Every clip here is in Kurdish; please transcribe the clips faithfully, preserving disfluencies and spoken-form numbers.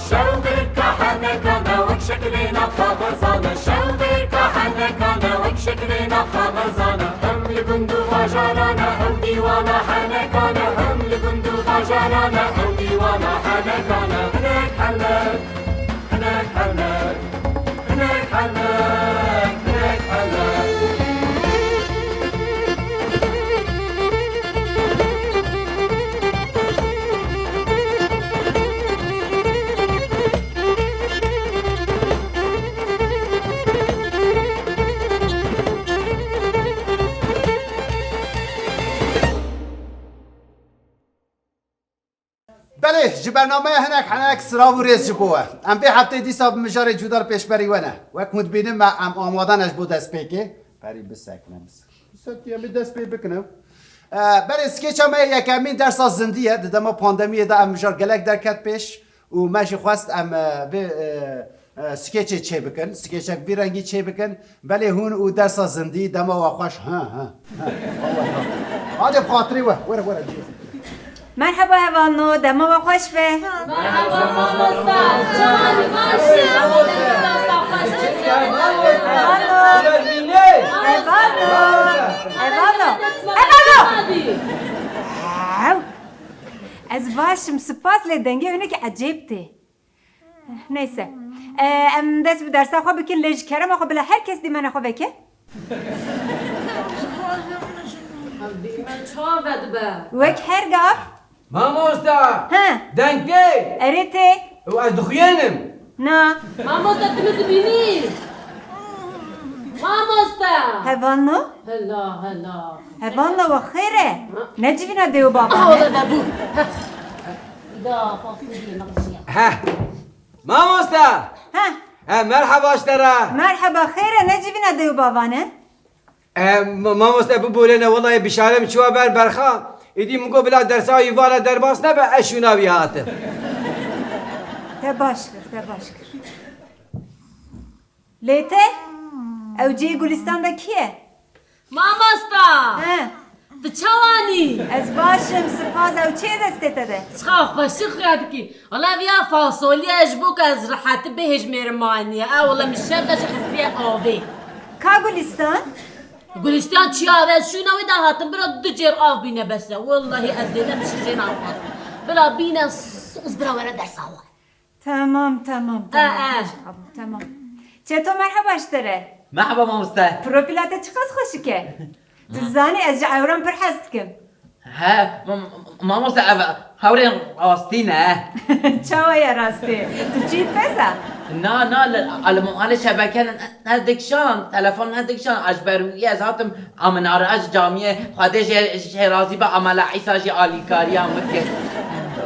Şew bêrka henekane wek şeklêna kaxezane, şew bêrka henekane wek şeklêna kaxezane. Hem li gund û bajarane, hem dîwana henekane, hem li gund û bajarane, hem dîwana henekane. Hinek henek, hinek henek, hinek henek, hinek henek. Belê, ji bernameya hinek henek sirav û rêz ji bo we. Em vê hefteyê dîsa bi mijarê cudar pêşberî we ne. Wek hûn dibînin me em amade ne ji bo destpêkê. Perî bisekine, bisekine. Bisekine, em ê dest pê bikine. E, belê, skeça me yê yekemîn dersa zindî ye. Di dema pandemiyê de ev mijar gelek derket pêş û me jî xwest em, e, vê, e, e, skeçê çêbikin, skeçek vî rengî çêbikin. Belê hûn û dersa zindî, dema we xweş. Ha, ha, ha. Hadi bi xatirê we. Were, were. Merheba hevalno, dema we xweş be. Merheba mamosta, çawa baş e? Hevalno. Hevalno. Hevalno. Hevalno. Hew. Ez baş im, spas, lê dengê hûn ê ki ecêb tê. Neyse. Ee, em dest bi dersa xwe bikin, lê ji kerema xwe bila her kes dîmena xwe veke. Dîmen çawa vedibe? Wek her gav. Mamosta! He. Deng tê? Erê tê. Û ez dixuyênim. Na. Mamosta, tu min dibînî? Mamosta! Hevalno? Hela, hela. Hevalno, we xêr e? Ha? Necivîna dê û bavan e? Ah, ola vebû. Heh. Heh. Mamosta! Heh. He, merheba ji te re. Merheba, xêr e, necivîna dê û bavan e? E, ma-, mamoste, biborêne, welayi bişarem çûya ber berxa. Êdî min got bila dersa wî vara derbas nebe, ez şûna wî hatim. Te baş kir, te baş kir. Lê te? Ew cihê Gulistan de kî ye? Mamosta! He. Tu çawanî? Ez baş im, spas. Ew çi ye destê te de? Çiqa xweşik xuya dikî. Wela viya fasolî ye ji bo ku ez rehetî bihêjmêrim aniye. E wela min şev de jî xistiye avê. Ka Gulistan? Gulistan çi ya, ez şûna wê de hatim, bira du cêr av bîne bes e. Wellahî ez zêde tişt jê naxwazim. Bira bîne soz bira were dersa xwe. Tamam, tamam, tamam. E, e. Tamam. Çeto, merheba ji te re. Merheba mamoste. Profîla te çiqas xweşik e. Tu zanî ez ji ewran pir hez dikim. He, ma-, ma-, mamoste, ev hewrên rastî ne. Çawa ye rastî? Tu çî pez e? Na, na, li, li malê şebeke ne, ne dikişan, telefon ne dikişan, ez ji ber wî ez hatim Amina re, ez ji camiyê Xwedê jê, jê razî be, Amela Îsa jî alîkariya min kir.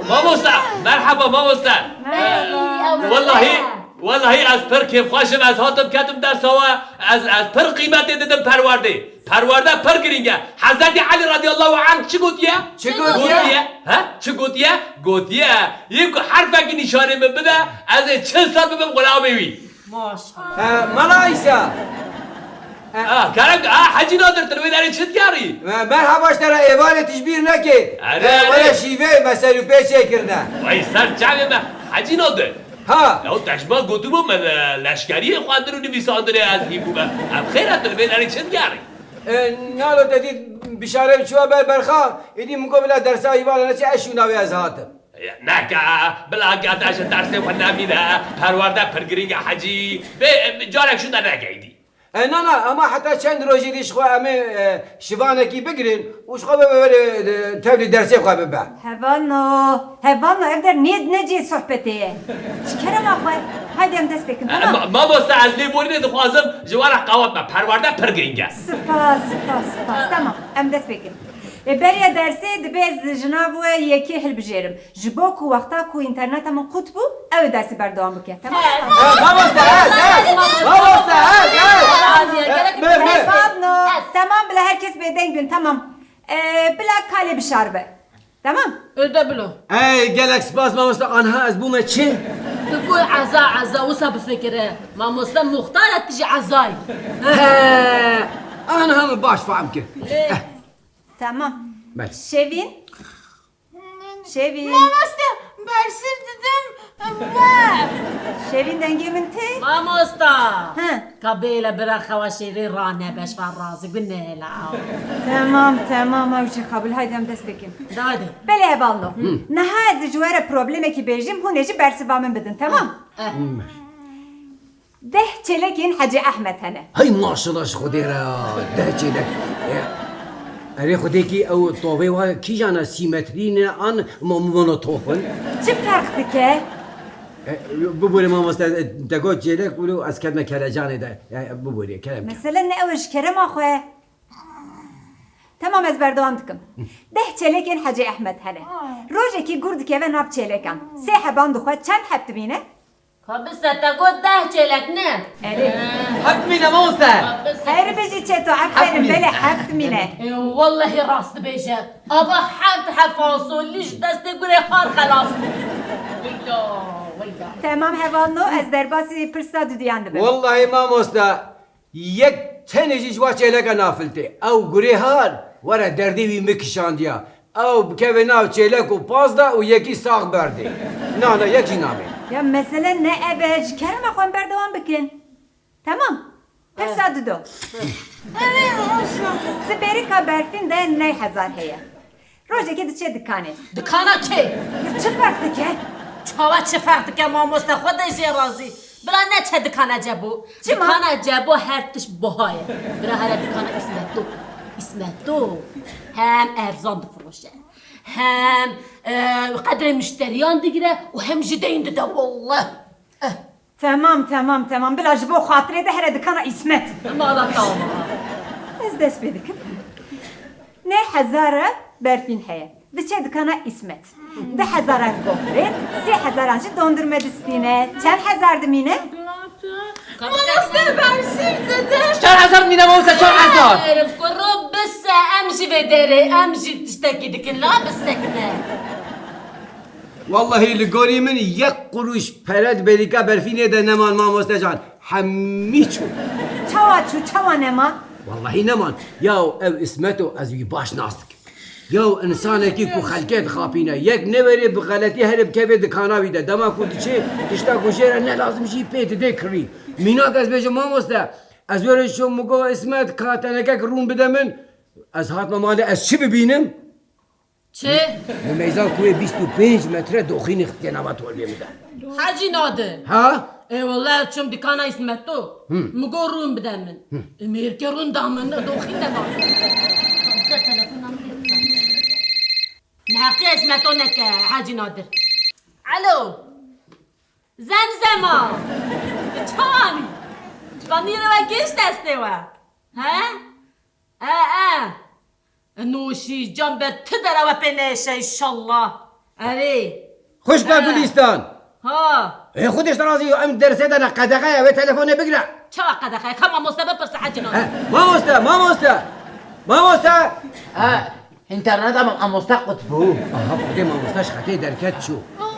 Mamoste, merheba mamoste. Merheba. Wellahî, wellahî ez pir kêfxweş im, ez hatim ketim dersa we, ez, ez pir qîmetê didim perwerdê. Perwerde pir girîng e. Hezretî Elî radiyallahu anh çi gotiye? Çi gotiye? Gotiye. He? Çi gotiye? Gotiye, yê ku herfekî nîşanê min bide, ez ê çil ser bibim xulamê wî. Maşallah. E, Mala Îsa. E. Ah, kerem, ah, Hecî Nadir, tu li wê derê çi dikarî? Me-, merhaba ji te re, êvarê tu ji bîr nekê. Erê, E, erê. Were şîvê me ser û pê çêkirine. Vay ser çavê me, Hecî Nadir. Ha. Ew te ji me gotibû me, e, leşkeriyê xwendin û nivîsandinê ez hîn bûme. Ev xêr e, tu li vê derê çi dikarî? E, nalo te dît bişarem çûya ber berxa, êdî min got bila dersa hîvana neçe ez şûna wê ez hatim. E, neke, bila gete ji dersê xwe nemîne, perwerde pir girîng e Hecî. Bê, e, carek şûnde neke êdî. E, na, na, ama heta çend rojê dî ji xwe em ê, e, şivanekî bigirin û ji xwe bibe were, e, tevlî dersê xwe bibe. Hevalno, hevalno, ev der nê, ne cihê sohbetê ye. Ji kerema xwe, haydi em dest pê kin, E, tamam? ma-, mamoste, ez lêborînê dixwazim, ji we re qewet me, perwerde pir girîng e. Spas, spas, spas, tamam, em dest pê kin. Ê, beriya dersê dibê ez ji nav we yekê hilbijêrim. Ji bo ku wexta ku înterneta min qut bû, ew ê dersî berdewam bike. Tamam? E, mamoste, ez, ez! Mamoste, ez, ez! Gelek E, me, me. Hevalno. Tamam, bila her kes bêdeng bin, tamam. E, bila kalê bişar be. Tamam? Öde bilo. Ey, gelek spas mamoste, anha ez bûme çi? Bû eza, eza, wisa bifikire. Mamoste Muxtar e, tu jî ezayî. He, aniha min baş fehm kir. Ê, Eh, Tamam. Belê. Şevîn. Şevîn. Mamoste, bersiv didim. We. Şevîn, dengê min tê? Mamosta. Hı. Ka bêle bira xewa şêrê rane beş va razî gunela. Tamam, tamam, ew jî qabil. Haydi em dest pê kin. Hadi. Belê hevalno. Hı. Niha ez ji we re problemekî bêjim, hûn ê jî bersiva min bidin, tamam? Eh. Hı. Deh çêlekên Hecî Ehmed hene. Hey maşallah ji Xwedê re, deh çêlek. E, erê Xwedêkî ew tovê wa kîjan e, sîmetrî ne an mo-, monotof in? Çi ferq dike? E, biborê mamoste, e, te got çêlek wilo ez ketime kelecanê de. E, biborê, kerem ke. Mesele ne ew e, ji kerema xwe. Temam, ez berdewam dikim. Deh çêlekên Hecî Ehmed hene. Rojekî gur dikeve nav çêlekan. Sê heban dixwe, çend heb dimîne? Ka bise te got deh çêlek ne? Erê. Heft mîne mamoste. Her bijî çeto, aferin, belê heft mîne. E, wellehî rast dibêje. Ava heft hefansolî ji destê gurê xar xelas bû. Weyla, weyla. Temam hevalno, ez derbasî pirsa dudiyan dibim. Wellehî mamoste, yek tenê jî ji wa çêleka nafiltê. Ew gurê har, were derdê wî min kişandiya. Ew bikeve nav çêlek û pas de û yekî sax berdê. Na, na, yek jî namê. Ya mesele ne ev e, ji kerema xwe em berdewam bikin. Temam. Pirsa dido. Di bêrika berfîn de neh hezar heye. Rojekê diçe dikanê. Dikana kê? Ya çi ferq dike? Çawa çi ferq dike mamoste, xwe de jê razî. Bila neçe dikana Cebo. Çima? Dikana Cebo her tişt buha ye. Bira here dikana Îsmeto. Îsmeto hem erzan difiroşe. Hem, e, qedrê muşteriyan digire û hem jî deyn dide wallah. Eh. Temam, temam, temam. Bila ji bo xatirê de here dikana Îsmet. Mala tamam. Ez dest pê dikim. Neh hezar e berfîn heye. Diçe dikana Îsmet. Du hezaran goh rê, sê hezaran jî dondurme distîne. Çend hezar dimîne? Mamoste bersiv dide. Çar hezar dimîne mamoste, çar hezar. Kuro bise, em jî vê derê, em jî tiştekî dikin, la bisekine. Wellehî li gorî min yek qurûş pere di bêrîka berfînê de neman mamoste can. Hemî çû. Çawa çû, çawa neman? Wellehî neman. Yaw ev Îsmeto ez wî baş nas dikim. Yaw insanekî ku xelkê dixapîne. Yek newerê bi xeletî here bikeve dikana wî de. Dema ku diçê tişta ku jê re ne lazim jî pê didê kirî. Mînak ez bêjim mamoste. Ez were şo min got Îsmet ka tenekek rûn bide min. Ez hatime malê ez çi bibînim? Çi? Min meyzan kurê bîst û pênc metre doxînê xistiye nava torbê min de. Hecî Nadir. Ha? Ê wele çûm dikana Îsmeto. Hı. Min got rûn bide min. Hı. Ê mêrke rûn da min, doxîn neda min. Ser telefona min lê bike. Neheqî Îsmeto neke Hecî Nadir. Alo. Zemzema. Çawanî? Panîrê we gêş destê we. He? E, e. Noşî, can be, tu dera we pê neêşe, înşallah. Erê. Xwişka Gulîstan. Ha. Ê, Xwedê ji te razî, em dersê de ne qedexe ye, wê telefonê bigire. Çawa qedexe ye? Ka mamoste bipirse, Hecî Nadir. He, mamoste, mamoste. Mamoste. He, înterneta me mamoste qut bû. Aha, Xwedê mamoste ji xetê derket çû.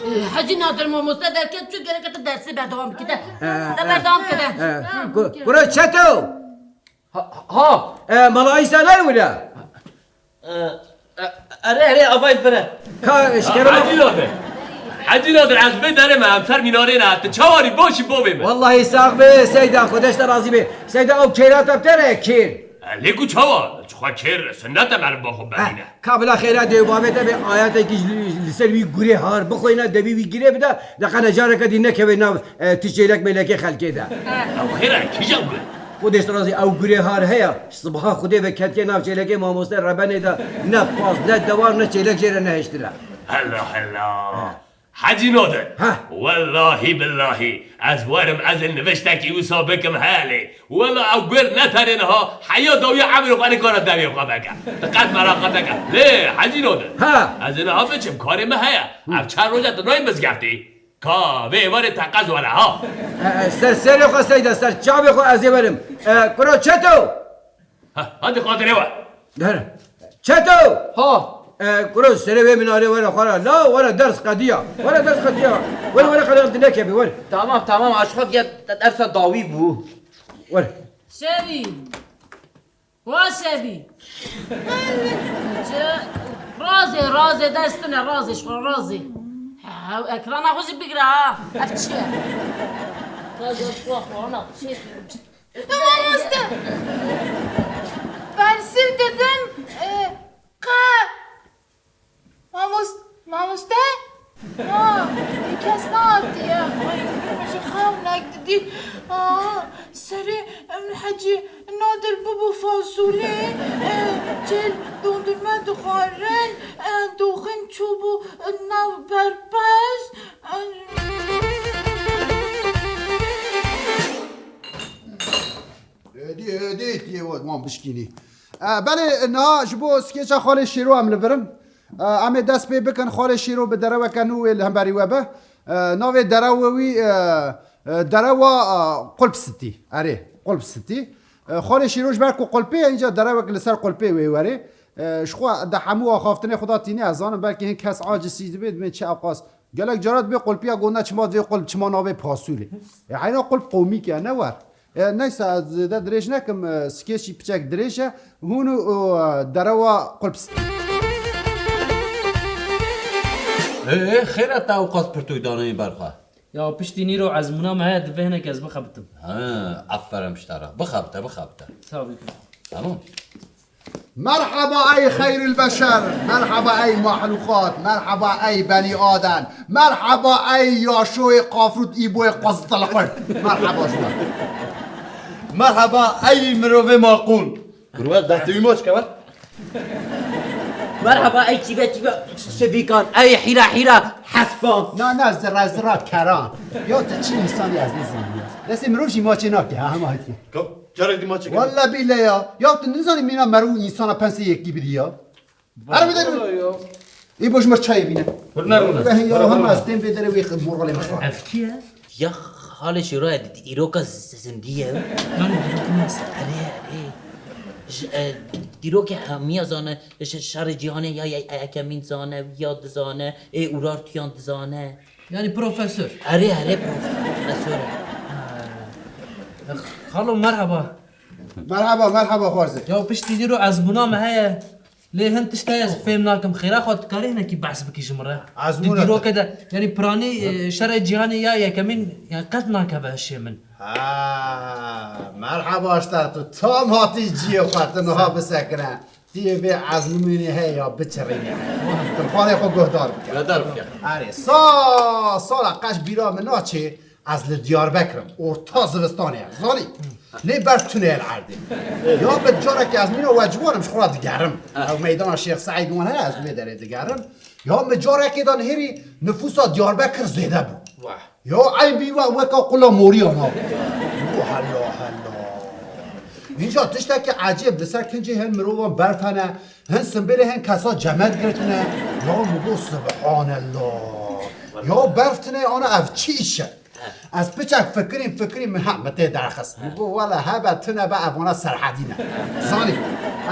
Ê, Hecî Nadir, mamoste derket çû, gereke tu dersê berdewam bikî de. He, te he. Berdewam kide. He, ku-, kuro çeto. Ha, ha. E, Mala Îsa nayê wila? E, e, erê, erê, avayî li vir e. Ka, eşkere. Hecî Nadir. Hecî Nadir, ez vê derê me, em ser mînarê ne, tu çawa rî, boşî bovê me. Wellahî sax be, Seyda, Xwedê ji te razî be. Seyda, ew kêra te bi te re ye, kêr. E, lê ku çawa? Çixwe kêr, sinnet e meriv ba xwe berîne. Ka bila xêra dê û bavê te bê, ayatekî ji li, li ser wî gurê har bixweyne, devî wî girê bide, de qene careke dî nekeve nav, e, ti çêlek mêlekê xelkê de. Ew xêra kîjan gur? Xwedê ji te razî, ew gurê har heye. Ji sibaha Xwedê ve ketiye nav çêlekê mamoste Rebenê de, ne pas, ne dewar, ne çêlek jê re nehiştire. Hela, hela. Hecî Nadir. Heh. Wellahî billahî ez werim ez ê niviştekî wisa bikim helê. Wela ew gur ne tenê niha, heya dawiya emrê xwe nikare devê xwe veke. Diqet meraqe veke. Lê Hecî Nadir. Ha. Ez ê niha biçim, karê min heye. Hı. Ev çend roj e tu nayê mizgeftî. Ka vê êvarê teqez were ha. E, e, ser serê xwe Seyda, ser çavê xwe ez ê werim. E, kuro çeto. Ha, hadi xatirê we. Dere. Çeto! Ha! E, kuro serê wê minarê were xwe re. La, were ders qediya. Were ders qediya. Were, were, xalê, em dinekeve, were. Tamam, tamam, aşxas ya dersa dawî bû. Were. Şevî. Wa şevî. Razê, razê, destine razê, şo razê. Ha, ekrana xwe jî bigire ha. Ev çi ye? Ka jî xwe xwana, çi ye? Mamoste. Bersîv didim, e, qe. Mamos-, mamoste? Ha, kes nehatiye. Ay, min jî xewnek didî. Ha, serê, em, Hecî Nadir bibû fasulê, e, cêl dondurme dixwarin, e, doxin çûbû, e, nav berpez. E, Êdî, êdî, tiyê we wan bişkînî. E, belê, niha ji bo skeça Xalê Şêro em li vir in. E, em ê dest pê bikin, Xalê Şêro bi dereweke nû wê li hemberî we be. E, navê derewa wî, e, e, derewa, e, Qulp Sitî. Erê, Qulp Sitî. E, Xalê Şêro ji ber ku qulpê ye, înca derewek li ser qulpê wê werê. E, ji xwe de hemû axaftinê xwe da tîne, ez zanim belkî hin kes acisî dibe, dibê çi ewqas. Gelek cara dibê qulpiya got ne çima divê qulp, çima nabê pasûrê. E, heyna qulp komîk e, ne wer. E, neyse, ez zêde dirêj nekim, e, skeçî piçek dirêj e. Hûn û, û, e, derewa qulp s- Ê, ê, xêr e te ewqas pirtûk daneyî ber xwe? Ya piştî nîro ezmûna me heye, divê hinek ez bixebitim. He, aferin ji te re. Bixebite, bixebite. Sağ ol. Tamam. Merhaba ey xeyril beşer, merhaba ey mahlukat, merhaba ey benî adem, merhaba ey yaşoyê qafrût îboyê qazitelqir. Merhaba ji we. Merhaba ey mirovê maqûl. Kurwa, destê wî maç ke we. Merhaba ey çîve çîve şevîkan, ey hîra hîra hespan. Na, na, zira zira keran. Ya tu çi însanî ez nizanim ya. Destê mirov jî maçê nake ha, hema hetiye. Ka, carek dî maçê kene. Walla bîle ya. Ya tu nizanî mîna merov û însana pensê yekî bidî ya. Her bide. Î boş mir çayê bîne. Hurner hurner. Ve ya hema ez tên vê derê wê moralê min xwe. Ev kî ye? Ya Xalê Şêro ye, dîroka z-, zindî ye. Yanî dîrokî nas. Erê, erê. Ji, e, dîrokê hemiya zane, şerê cîhanê ya, ya, yekemîn zane, ya dizane, ê Urartuyan dizane. Yanî profesor. Erê, erê, profesor e. Ha. Xalo, merhaba. Merhaba, merhaba, xwarzê. Ya piştî dîro ezmûna me heye. Lê hin tişt heye ez fêm nakim. Xêra xwe dikarî hinekî behs bikî ji min re? Ezmûna. Di dîroke de, yanî piranî, e, şerê cîhanê ya yekemîn, yanî qet nakeve hişê min. Ha, merhaba ji te, tu tam hatî cihê xwe, tu niha bisekine. Tiyê vê ezmûnê heye ya biçirîne. Tu xalê xwe guhdar bike. Guhdar bike. Erê, sa-, sala qeş bîra min naçê, ez li Diyarbekir im. Orta zivistanê ye, zanî? Lê berf tune ye li erdê. Ya bi carekê ez mîna we ciwan im, ji xwe re digerim. Ew meydana Şêx Seîd wan heye, ez li wê derê digerim. Ya min carekê de nihêrî nifûsa Diyarbekir zêde bû. Wah. Ya eyn bî we weka qula moriya nabû. Bû hela hela. Înca tiştekî ecêb, li ser kincê hin mirovan berf hene, hin simbêlê hin kesa cemed girtine. Ya min got, Subhanallah. Ya berf tune, ana ev çi îş e? Ez piçek fikirîm, fikirîm, min ha, min tê derxist. Min got, wele hebe tune be, evana Serhedî ne. Zanî,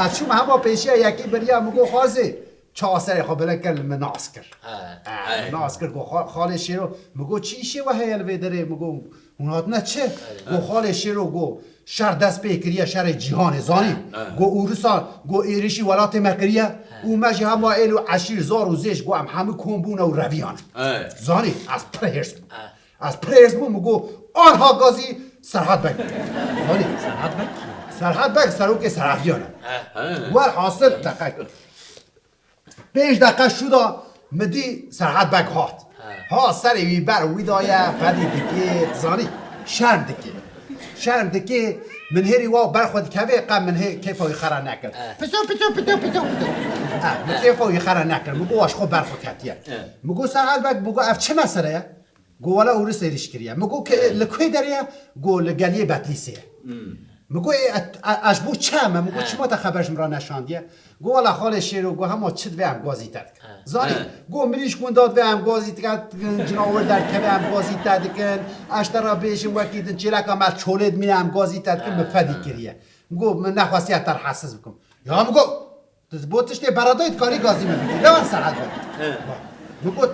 ez çûm hema pêşiya yekî biriya, min got, Xwazê, çawa serê xwe bilind kir, li min nas kir. He, Eh, he. Nas kir, got, "Xa-, Xalê Şêro." Min got, "Çi îşê we heye li vê derê?" Min got, "Hûn hatine çi?" Got, "Xalê Şêro," got, "şer dest pê kiriye, şerê cîhanê, zanî?" He, he. Got, "Ûrisa, got, êrişî welatê me kiriye û me jî hema êl û eşîr, zar û zêş, got, em hemû kom bûne û reviyane." He. Zanî, ez pir hêrs bûm. He. Ez pir hêrs bûm, min got, "Anha gazî Serhat Beg." Zanî? Serhat Beg kî? Serhat Beg serokê Serhediyan e. He. He. Werhasil, deqek. Pênc deqe şû da min dî Serhat Beg hat. He. Ha serê wî ber wî daye, qedî dikê, zanî, şerm dikê. Şerm dikê, min hêrî wa ber xwe dikevê, qe min hê kêfa wî xera nekir. He. Pito, pito, pito, pito, pito. He, min kêfa wî xera nekir. Min got, "Wa ji xwe ber xwe ketiye." He. Min got, "Serhat Beg," min got, "ev çi mesele ye?" Got, "Wela Ûris êrîş kiriye." Min got, "Ke-, li kwê derê ye?" Got, "Li geliyê Betlîsê ye." Hmm. Min got, "Ê, e, e, e, ji bo çi me?" Min got, He. "Çima te xeber ji min re neşandiye?" Got, "Wela Xalê Şêro, got, hema çi divê em gazî te dikin." He. Zanî? He. Got, "Mirîşk winda divê em gazî te dikin, cinawir derdikeve em gazî te dikin. Ez te re bêjim wekî din çêleka me çolê dimîne em gazî te dikin, min He. fedî kiriye." Min got, "Min nexwestiye te rehesiz bikim." Ya min got, "Tu ji bo tiştê beredayî dikarî gazî min bikî. Lewan Serhat be." He. Bak, min got,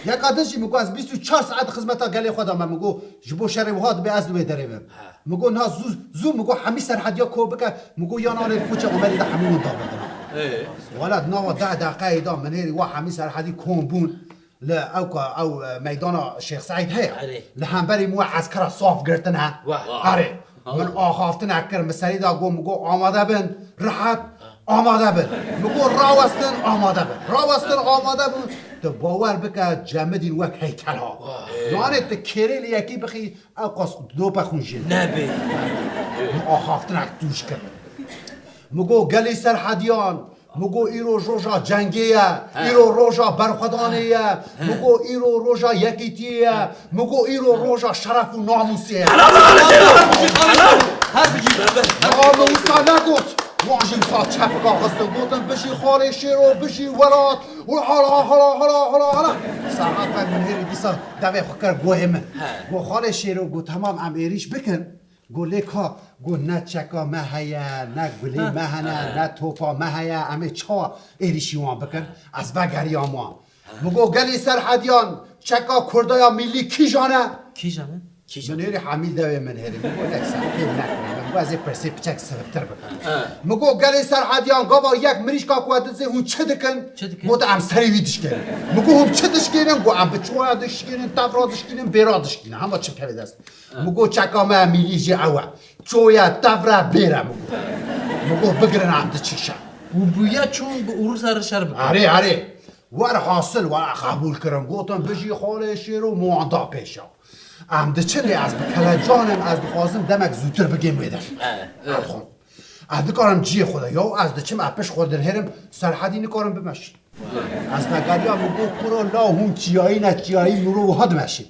Yeka din jî min got, ez bîst û çar saet xizmeta gelê xwe de me. Min got, ji bo şerê wiha dibe ez li wê derê bim. Min got, niha zû, zû min got, hemî Serhediya ko bike, min got, yan anê li koçê Omerî de hemî hûn dabin. Ê. Wela di nava deh deqeyê de min hêrî wa hemî Serhedî kom bûn. Li ewka ew, e, meydana Şêx Seîd heye. Erê. Li hemberî min we eskera saf girtine. Wah. Erê. Min axaftinek kir, min serî da got, min got, amade bin, rihet, amade bin. Min got, rawestin, amade bin. Rawestin, amade bin. Tu bawer bike, cemidîn wek heykel ha. Wah. Yanê tu kêrê li yekî bixî, ew qas dope xûn jê. Nebê. Min axaftinek tûj kir. Min got, gelî Serhediyan, min got, îro roja cengê ye, He. îro roja berxwedanê ye, He. min got, îro roja yekîtiyê ye, min got, îro roja şeref û namûsê ye. Her bijî. Ya min wisa negot. Wan jî wisa çepika xistin, gotin, bijî xalê şêro, bijî welat. Û hala, hala, hala, hala, hala. Serhat Beg min hêrî dîsa devê xwe kir guhê min. He. Got, xalê şêro, got, temam em êrîş bikin. Got, lê ka, got, ne çeka me heye, ne gulê me hene, ne topa me heye, em ê çawa êrîşî wan bikin? Ez vegeriyam wan. Min got, gelî Serhediyan, çeka Kurdaya mîlî kîjan e? Kîjan e? Kîjan? Min hêrî hemî devê min hêrî. Min got, lek ser, fêm nekine. Min got, ez ê pirsê piçek siviktir bikim. He. Min got, gelê Serhediyan, gava yek mirîşka ku we dizê hûn çi dikin? Çi dikin? Got, em serê wî dişkênin. Min got, hûn çi dişkênin? Got, em bi çiwaya dişkênin, tevra dişkînin, bêra dişkînin. Hema çi kevê dest. Min got, çeka me mîlî jî ew e. Çoye, tevre, bêre, min got. Min got, bigirin, em diçin şer. Û bûye çûn bi Ûrûsa re şer bikin. Erê, erê. Werhasil, were qebûl kirin. Gotin, bijî xalê şêro, min wan da pêşa. Em diçin lê ez bi kelecan im, ez dixwazim demek zûtir bigêm wê der. Em dixwin. Ez nikarim ciyê xwe de. Yaw ez diçim, ez pişt xwe dirhêrim, Serhedî nikarim bimeşî. Ez vegeriya, min got, kuro la hûn çiyayî ne çiyayî, min ro wiha dimeşî.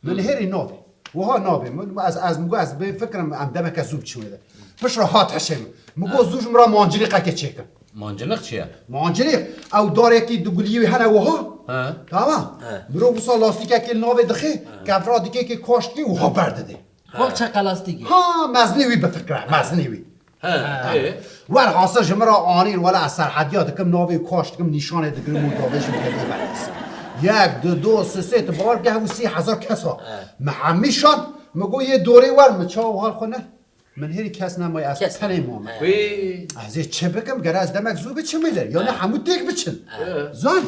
Min hêrî navê. Wiha navê. Min, ez, ez, min got, ez bê fikrim, em demeke zû biçin wê de. Pişt re hat hişê min. Min got, zû ji min re mancirîqekê çêkin. Mancirîq çi ye? Mancirîq, ew darekî du guliyî hene wiha. He. Tamam. He. Mirov wisa lastîkekê li navê dixê, kevra dikê kê kaş dikê, wiha berdidê. Wek çeqe lastîkê. Ha, mezinê wî bifikre, mezinê wî. He, ê? Werhasil ji min re anîn, wela ez Serhediya dikim, navê kaş dikim, nîşanê digirim û davêjim geliyê berdîsim. Yek, du, do, sê, sê, tu bawer bike, hevû sê hezar kes hat. He. Min hemî şand, min got, yê dorê wer, min çawa hal xwe ne? Min hêrî kes nemaye, ez tenê mame. Wî. Ez ê çi bikim, gere ez demek zû biçim wê der. Yanî hemû têk biçin. He. Zan.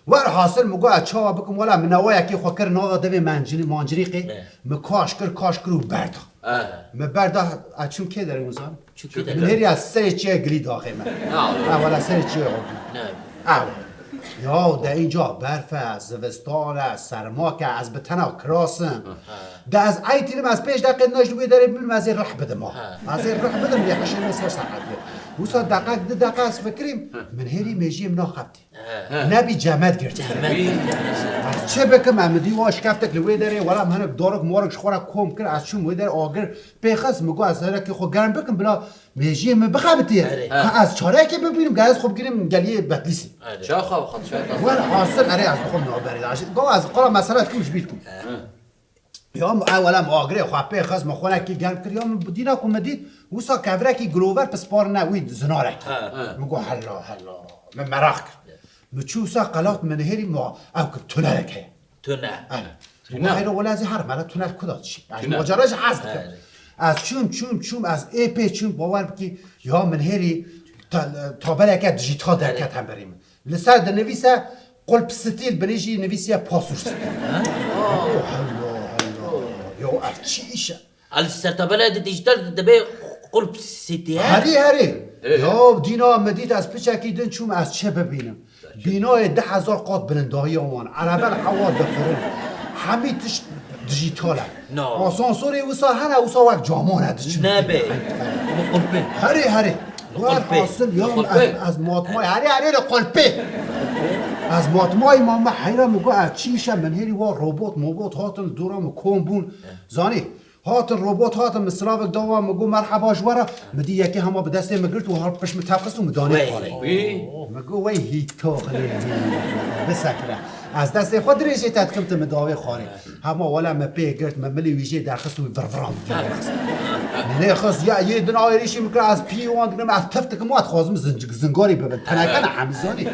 Werhasil min got, ez çawa bikim, wela min newayekê xwe kir nava devê mencini-, mancirîqê. He. Min kaş kir, kaş kir û berda. He. Me berda, a çûm kê derê wizan? Çû kê derê? Min hêriya serê çiyê gilî daxê me. Ha, wala. Ha, wala serê çiyê xwe. Ne. Ha, wala. Ya, de înca berf e, zivistan e, sermak e, ez bi tena kiras im. Ha. De ez eytînim, ez pênc deqê naş li wê derê bibînim, ez ê rih bidim ha. Ha. Ez ê rih bidim, lê hişê min ser Serhedê. Wisa deqek, di deqe ez fikirîm, min hêrî mêjiyê min naxebitî. He. Nebî cemed girt. Cemed girt. Ez çi bikim, em dî wa şkeftek li wê derê, wela min hinek darik morik ji xwe re kom kir, ez çûm wê derê agir pê xist, min got, ez herekê xwe germ bikim, bila mêjiyê min bixebitî. Erê. Ka ez çarekê bibînim, gel ez xwe bigînim geliyê Bedlîsê. Erê. Ça xwe bixwe, ça xwe. Welhasil, erê, ez dixwim naberê de. Go ez qala mesele dikim ji bîr dikim. He. Ya, min ewela min agirê xwe pê xist, min xwenekî germ kir, ya, min dîna ku min dît, wisa kevrekî gilover pisparine wî zinarekî. He, he. Min got, hela, hela. Min meraq kir. Min çû wisa qelat, min hêrî ma, ew kir, tunelek heye. Tunel. Erê. Tunel. Min got, heyro, wela ez ê herim, hele tunel ku da dişî. Yani, tunel. Macera jî hez dikim. He. Ez çûm, çûm, çûm, ez ê pê çûm, bawer bikî, ya min hêrî ta-, tabeleke dijîtal derket hemberî min. Li ser dinivîse Qulp Steel, binê jî nivîsiye Pasûr Steel. Ha? Oh, helo, helo. Ya ev çi îş e? Li ser tabela de dijîtal dibe Qulp Steel, he? Herî, herî. Ê. Ya dîna min dît ez piçekî din çûm ez çi bibînim. Bînayê du hezar qat bilindahiya wan, erebe li hewa difirin. Hemî tişt dijîtal e. No. Asansorê wisa hene, wisa wek caman e diçin. Nebe. Bi qulpê. Herê, herê. Bi qulpê. Werhasil ya, bi qulpê. Ez, ez matmayî. Herê, herê li qulpê. Ez matmayî mame heyra, min got, ev çi îş e, min hêrî wa robot mobot hatin li dora min kom bûn. Zanî, hatin robot hatin, min silavek da wan, min got, merheba ji we re. Min dî yekê hema bi destê min girt û her pişt min tevxist û min danê xwarê. Wî. Min got, wey hî toxilê hî. Bisekine. Ez destê xwe dirêjê te dikim, tu min dawê xwarê. Hema wele me pê girt, me milê wî jê derxist û virviran dikir derxist. Lê xist ya yê din êrîşî min kir, ez pî wan dikim, ez tif dikim, wan dixwazim zinc-, zingarî bibin. Teneke ne hemî zanî.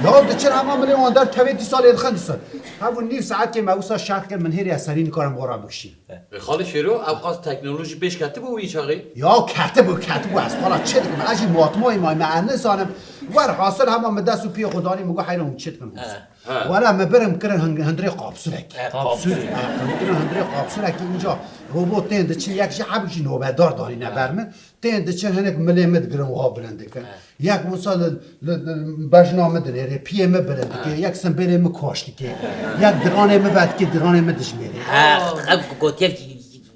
Ya diçin hema milê wan der tevê dîsa lê dixin dîsa. Hebû nîv saetkê me wisa şerh kir, min hêrî ez serî nikarim xwe re bikişînim. Xalê Şêro, ew qas teknolojî pêş ketibû wî çaxê? Ya ketibû, ketibû, ez xwe re çi dikim? Ez jî matmayî mayî me, ez nizanim. Werhasil hema min dest û piyê xwe danî, min got heyran hûn çi dikin hûn? He. Wele min birim kirin hin-, hindirê qapsurekî. He, qapsûl. He, min kirin hindirê qapsurekî, înca robot tên diçin, yek jî hebû jî nobedar danîne ber min. Tên diçin hinek milê min digirin wiha bilind dikin. Yek wisa li, li, li bejna min dinêrê, piyê min bilind dike, yek simbêlê min kaş dike, yek diranê min vedike, diranê min dijmêrê. He, ev gotiye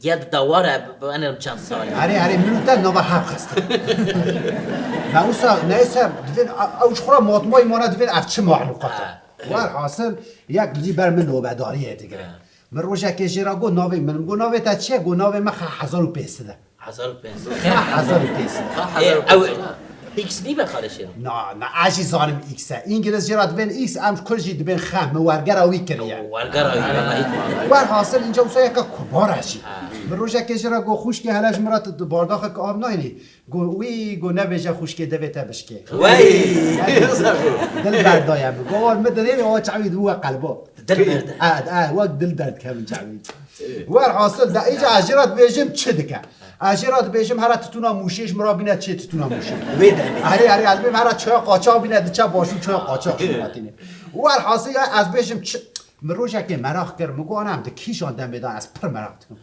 ya di dawar e, bi, bi, enim çend salî. Erê, erê, min û te nava hev xistin. Me wisa, neyse, divên, ew ji xwe re matmayî mane, divên ev çi mexlûqat e. He. Werhasil, yek li ber min nobedariyê digire. He. Min rojekê jê re got, "Navê min." Min got, "Navê te çi ye?" Got, "Navê min Xe-, hezar û pênc sed e." Hezar û pênc sed. Xe hezar û pênc sed. Ê, ew X nî be xalê Şêro? Na, na, ez jî zanim X e. Îngiliz jê re dibên X, em ji Kurd jî dibên Xe, min wergera wî kiriye. Wergera wî kiriye. Werhasil, înca wisa yeka kubar e jî. Ha. Min rojekê jê re got, "Xwişkê, hele ji min re tu, tu bardaxek av nayînî?" Got, "Wî," got, "nebêje xwişkê, devê te bişkê." Wey! Dil berdaye min. Got, "War min dinêrê, awa çavî di we qelba." Dil berde. E, e, wek dil derdikevin çavî. Werhasil de, îca ez jê re dibêjim çi dike? Ez jê re dibêjim, here titûna Mûşê ji min re bîne çê titûna Mûşê. Wê demê. Erê, erê, ez bêm here çaya qaçax bîne, diçe başûr çaya qaçax ji min re tîne. Werhasil ya ez bêjim çi? Min rojekê meraq kir, min got, "Ana em di kîjan demê de ez pir meraq dikim."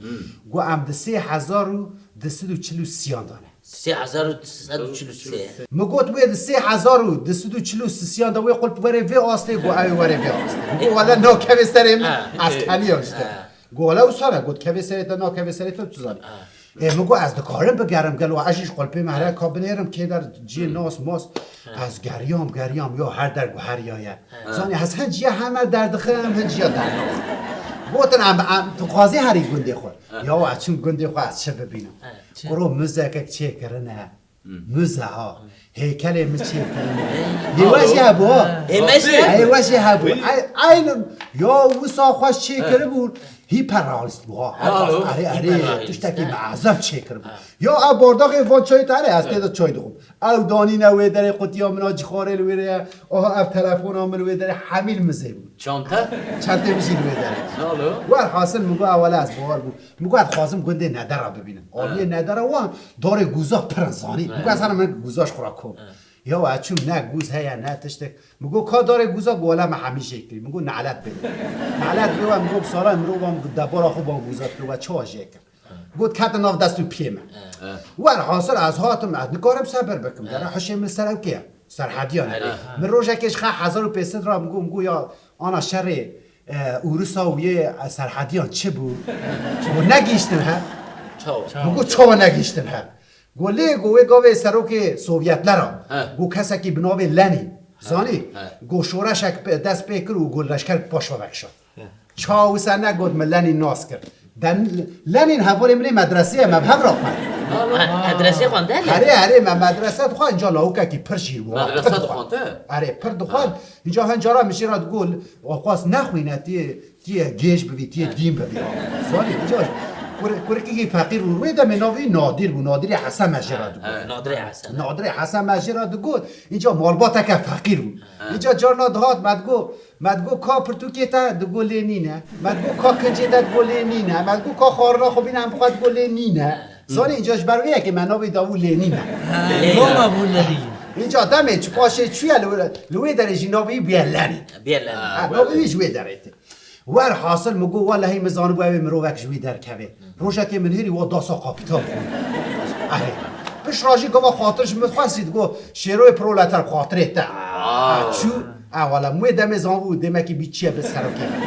Got, "Em di sê hezar û du sed û çil û sêyan de ne." Sê hezar û du sed û çil û sê. Min got, "Wê di sê hezar û du sed û çil û sêyan de wê qulp were vê astê?" Got, "Ew ê were vê astê." Min got, "Wele nakeve serê min, ha, ez teniyam işte." Ha. Got, "Wele wisa ne." Got, "Keve serê te, nakeve serê te, tu zanî." Ha. Ê, min got, "Ez dikarim bigerim, gelo ez jî ji qulpê me here ka binêrim, kê der ciyê nas mas." Ha. Ez geriyam, geriyam, ya her der guheriyaye. Ha. Zanî, ez hin ciya heme derdixim, hin ciya derdixim. Gotin, "Em, em, tu dixwazî herî gundê xwe?" Ya, ez çûm gundê xwe, ez çi bibînim? Kuro muzekek çêkirine. Muze ha. Heykelê min çêkirine. Ê we jî hebû ha. Ê me jî. Ê we jî hebû. Ay, aynen. Ya wisa xweş çêkiribû. Hiperrealist bû ha. Erê, erê. Tiştekî meezem çêkiribû. Ya ev bardaxê van çayê te, erê, ez tê de çay dixwim. Ew danîne wê derê, qutiya min a cixarê li wê derê ye. Aha, ev telefona min li wê derê, hemî li mizê bû. Çante? Çentê min jî li wê derê. Werhasil min got, "Ewele ez bawer bûm." Min got, "Ez dixwazim gundê Nedera bibînim." Aliyê Nedera wan darê gûza pir in, zanî. Min got, "Ez herim min gûza ji xwe re kom." Ya ez çûm, ne gûz heye, ne tiştek. Min got, "Ka darê gûza?" Got, "Wele me hemî jê kirî." Min got, "Nelet bê." Nelet bê we, min got, "Bi sala mirovan debara xwe ban gûza dikir, we çawa jê kir?" Got, "Kete nav dest û piyê me." Werhasil ez hatim, ez nikarim sebir bikim. Dere hişê min li ser ew kê ye? Serhediyan e. Min rojekê ji xe hezar û pênc sed re min got, min got, "Ya ana şerê, e, Ûrisa û yê, e, Serhediyan çi bû?" Got, "Negihiştin he." Min got, "Çawa negihiştin he?" Got, "Lê," got, "wê gavê serokê Sovyetlera." Got, "Kesekî bi navê Lenin." Zanî? Got, "Şoreşek pe-, dest pê kir û got, leşker paş ve vekişand." Çawa wisa negot, min Lenîn nas kir. Den-, Lenîn hevalê min ê medresê ye, me bi hev re xwend. Medresê xwendin? Herê, herê, me medrese dixwend, inca lawikekî pir jîr bû. Medrese dixwend, he? Erê, pir dixwend. Inca hin cara min jê re digot, "Axwas nexwîne, tiyê, tiyê gêj bibî, tiyê dîn bibî." Zanî, inca kur-, kurikekî feqîr bû. Wê demê navê wî Nadir bû, Nadirê Hesen me jê re digot. Nadirê Hesen. Nadirê Hesen me jê re digot, inca malbateke feqîr bû. Inca carna dihat me digot, Me digot, "Ka pirtûkê te?" Digot, "Lê nîne." Me digot, "Ka kincê te?" Digot, "Lê nîne." Me digot, "Ka xwarina xwe bîne em bixwe?" Digot, "Lê nîne." Zanî, înca ji ber vê yekê me navê da bû Lênîne. Lênîne. Loma bû Lenîn. Înca demê çi paşê çûye li wê, li wê derê jî navê wî bûye Lenîn. Bûye Lenîn. Ha, navê wî ji wê derê tê. Werhasil min got, "Welehî min zanibû ew ê mirovek ji wî derkeve." Rojekê min hêrî wa dasa kapîtal xwe. Erê. Pişt re jî gava xatir ji min xwest jî digot, "Şêroyê proleter xatirê te." Aa. Çû, e, wele, min wê demê zanibû, demekî bî çi ye bi serokê min.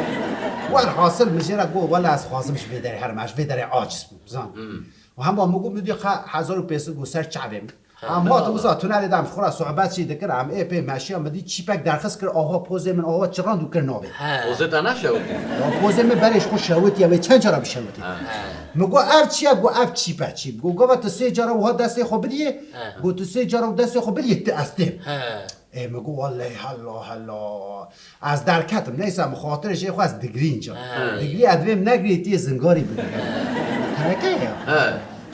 Werhasil min jê re got, "Wele ez xwazim ji vê derê herim, ez ji vê derê aciz bûm, zan." Hmm. Û hema min got, min dî xe-, hezar û pênc sed got ser çavê min. Em hatin wisa tunelê de em ji xwe re sohbet jî dikir, em ê pê meşiya, min dî çîpek derxist kir, awa pozê min, awa çirand û kir navê. He. Pozê te neşewitî? Ya pozê min berê ji xwe şewitiye, wê çend cara bişewitî. He. Min got, "Ev çi ye?" Got, "Ev çîp e, çîp." Got, "Gava tu sê cara wiha destê xwe bidiyê?" He. Got, "Tu sê cara destê xwe bidiyê, tu ez têm." He. Ê, min got, "Wellehî hela, hela." Ez derketim, neyse, min xatirê jê xwest digrî înca. He. Digrî ez divêm negirî tê zingarî bigire. Teneke ya. He.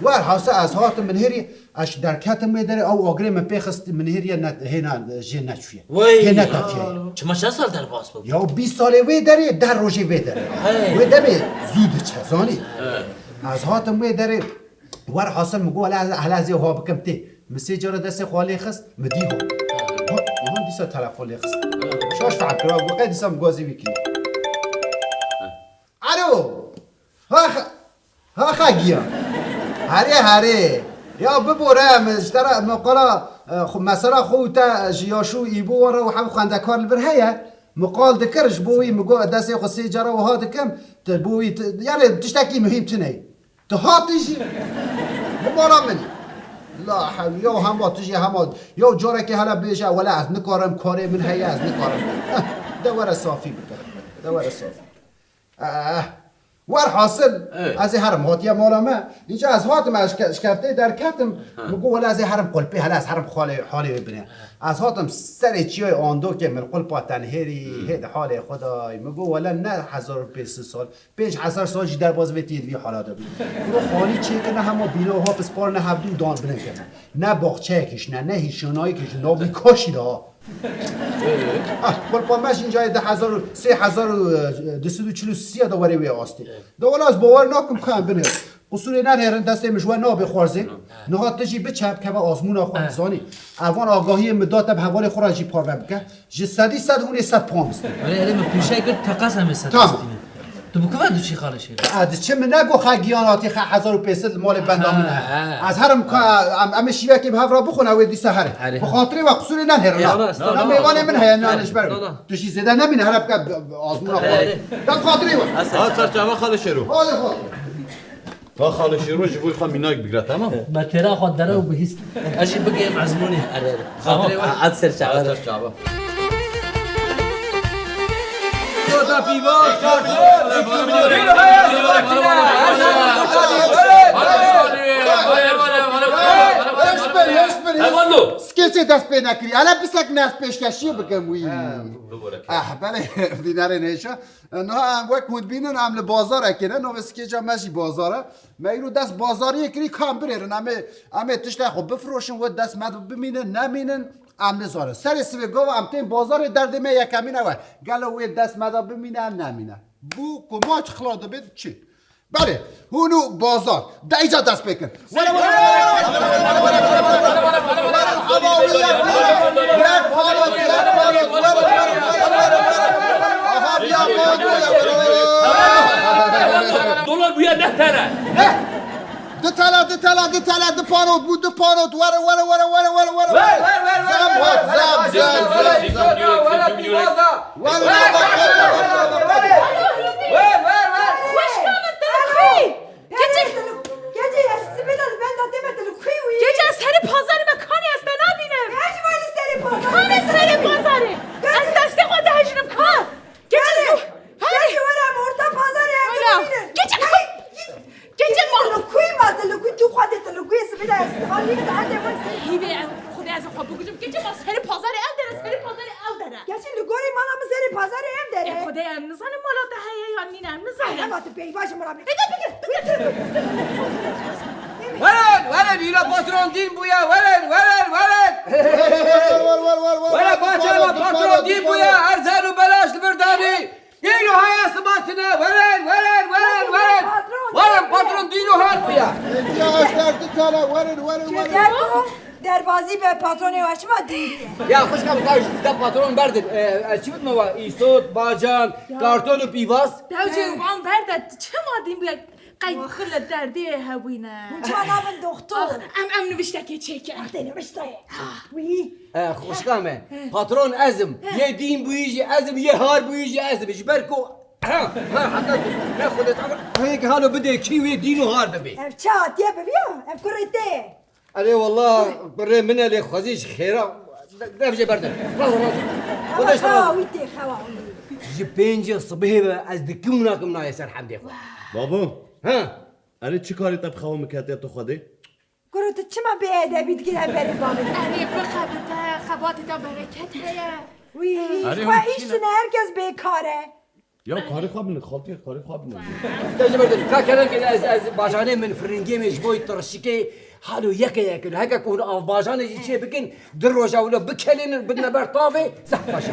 Werhasî ez hatim min hêrî, ez derketim wê derê, ew agirê min pê xist, min hêriye ne, hêna jê neçûye. Wey. Hê neketiye. Çima çend sal derbas bû? Ya bîst salê wê derê, deh rojê wê derê. Hey. Wê demê zû diçe, zanî. He. Ez hatim wê derê, werhasil min got, "Hele, hele ez ê ha bikim tê." Min sê cara destê xwe lê xist, min dî ha. Ha, aha, dîsa telefon lê xist. Şaş fehm kir, got, "Qey dîsa min gazî wî kiriye." Alo! Ha, xe-, ha, xegiya. Herê, herê. Ya bibore, min ji te re, min qala, e, xwe, mesela xwe û te ji Yaşû û Îbo wan re û hemî xwendekar li vir heye. Min qal dikir, ji bo wî min got, destê xwe sê cara wiha dikim, tu bo wî, tu, yani tiştekî muhîm tune ye. Tu hatî jî li mala min î. La hewle, ya hema tu jî hema, ya carekê hele bêje, wele ez nikarim, karê min heye, ez nikarim. Eh, de were safî bike. De were safî. Eh, werhasil, Evet. ez ê herim hatiye mala me. Înca ez hatim, ez şke-, şkeftê derketim. Ha. Min got, wele ez ê herim qulpê, hele ez herim xalê, halê wê bine. Ez hatim serê çiyayê Andokê, min qulpa tenhêrî, Hmm. hê di halê xwe dayî. Min got, wele ne hezar û pênc sed sal, pênc hezar sal jî derbas vê tiyê di vî hala de bû. Kuro xanî çêkirine, hema bîna wiha pispar ne hevdû dan bilind kirine. Ne baxçeyekî jî ne, ne hîşanayekî jî, navbî kaşî de ha. Ah, qulpa me jî înca yê di hezar û sê hezar û du sed û çil û sê de were wê astê. De wela ez bawer nakim ka em binêrin. Qusûrê nenêrin, destê min ji we nabe xwarzê. Niha tu jî biçe bikeve azmûna xwe, dizanî. Evan agahiyê min da te, bi hevalê xwe re jî parve bike. Ji sedî sed hûn ê sed pound bistînin. Erê, erê, min pîşe kir, teqez em ê sed Tamam. bistînin. Tu bi ku ve diçî xalê şêrî? Ez diçim, min negot xe giyan hatî, xe hezar û pênc sed li malê benda min e. Ha, ha. Ez herim ka em, em ê şîvekê bi hev re bixwin, ew ê dîsa here. Erê. Bi xatirê we qusûrê nenhêrin, ha. Eyvallah, estağfurullah. Em mêvanê min heye, em yanlış ber. Eyvallah. Tu jî zêde nemîne, here bike azmûna xwe. Erê. Dem xatirê we. Ha, ser çava xalê şêro. Hadi xwe. Va xalê şêro ji bo xwe mînak bigre, tamam? Me têra xwe dere û bihîst. Ez jî bigihêm ezmûnê. Erê, erê. Xatirê we. Ad ser çava. Ser çava. Koda pîvaz, koda. Hêş bir, hêş bir, hêş. Skeçê dest pê nekirî. Hele pisek ne, ez pêşkêşiyê bikim wî. Ah, belê, bînerên hêşa. Niha em wek hûn dibînin, em li bazarekê ne, navê skeça me jî bazar e. Me îro dest bazariyê kirî, ka em binêrin, em ê, em ê tiştê xwe bifiroşin, wê dest me de bimînin, nemînin, em nizanin. Serê sivê gava em tên bazarê, derdê me yekemîn ew e. Gelo wê dest me de bimîne, nemîne. Bû ku maç xila dibê çi? Belê, hûn û bazar. De îca dest pê kin. Were, were, were, were. Aha, ya, ya, ya, ya. Dolar bûye deh tele. Ne? Du tele, du tele, du tele, du panot bû, du panot. Were, were, were. Ver, ver, ver, ver. Zam hat, zam, zam, zam, zam. Were, were, were. Ver, ver, ver. Xweşka min, tu li ku yî? Gece, gece ez sibê de li benda te me, tu li ku yî wî? Gece ez serê pazarê me, kanê ez te nabînim. Ne ji wayî li serê pazarê? Kanê serê pazarê? Ez destê xwe dihejînim, ka. Gece zû. Gece were em orta pazarê em dibînin. Gece. Gece ma. Tu li ku yî ma, tu li ku yî, tu Xwedê tu li ku yî, sibê de ez, hal yek saetê xwe ser. Hîvê em, Xwedê ez ê xwe bigujim. Gece ma serê pazarê ev dere, serê pazarê ev dere. Gerçi li gorî mala min serê pazarê ev dere. E, Xwedê em nizanin mala te heye yan nîne, em nizanin. Hema tu peyva ji min re bî. E, de bigir, bigir, bigir. Werin, werin, îro patron dîn bûye, werin, werin, werin. Were, bahçe me patron dîn bûye, erzen û belaş li vir danî. Dîno haya sibatine, werin, werin, werin, werin. Patron, werin, dîno patron dîno har bûye. Êdiya ez der du tane, werin, werin, werin. Çêker ku derbazî be, patronê we çima dîn bûye? Ya xwişka min, ka ji te patron berdin. E, ez çi bidime we? Îsot, bacan, karton û pîvaz. Dewcê wan berde, çima dîn bûye? Qey xwe li derdê hebûne. Hûn çima nabin doxtor? Ax, em, em niviştekê çêkin. Ax, tê niviştayê. Ha. Wî. E, xwişka me, he, patron ez im. He. Yê dîn bûyî jî ez im, yê har bûyî jî ez im. Ji ber ku, ha, ha, heta ne Xwedê tam, hêk halo bidê kî wê dîn û har dibê. Ev çi hatiye bi vî ya? Ev kurê te ye. Erê wallah, kurê min e, lê xwezî ji xêra. Dev jê berde. Raz, raz. Xwedê ji te razî. Xewa wî tê, xewa wî. Ji pêncê sibihê ve ez dikim û nakim nayê ser hemdê xwe. Babo. Ha. Erê çi karê te bi xewa min ketiye tu Xwedê? Kuro Tu çima bêedebî dikî hemberê bavê? Erê, bixebite, xebatê de bereket heye. Wî, Erê, xwe hûn îş çi ne? Dine, her kes bêkar e. Ya karê xwe bine, xaltiyê karê xwe bine. Te ji ber de, ka kerem ke ez, ez bajanê min firingê min ji bo tirşikê halo yeke yeke. Heke ku hûn av bajanê jî çê bikin, di roja wilo bikelênin, bidine ber tavê, zehf baş e.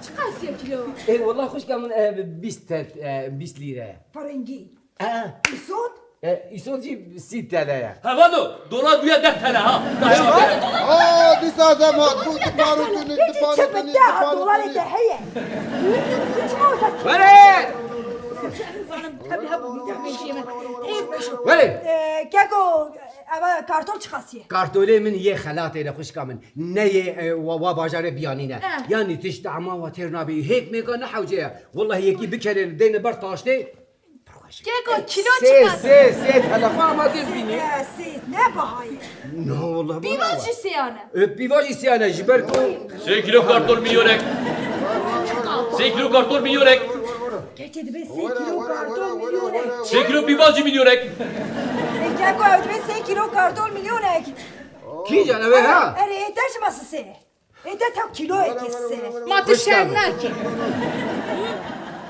Çiqas ye kilo? Ê, wela xwişka min, e, bîst te-, e, bîst lîre. Firingî. E. Îsot? E, îsot jî sî T L ye. Hevado, dolar bûye deh T L ha. Daha yok. Aa, dîsa zemat bû, diparûtûnî, diparûtûnî, diparûtûnî. Dolarê te heye. Were! Zanim, tabii ha, bu bir tane şey mi? Were! E, Keko, eva kartol çiqas ye? Kartolê min yê xelatê de xwişka min. Ne yê, e, wa, wa bajarê biyanî ne. Eh. Yani tişt ama wa têr nabî. Hêk mêka ne hewce ye. Wallahi yekî bikerê, deyne ber taştê. Keko, kilo sê, çiqas? Sê, sê, telefon ama dê bînî. Sê, sê, ne baha ye? No, wala, wala. Pîva jî sêyan e. E, pîva jî sêyan e, ji ber ku sê kilo kartol milyonek. Sê kilo kartol milyonek. Keko, dibe sê kilo kartol milyonek. Sê kilo pîva jî milyonek. E, Keko, ew dibe sê kilo kartol milyonek. Kîjan ew ê ha? Erê, te çima sisê? Ê te tew kîloyekê sê. Ma tu şerm nakî?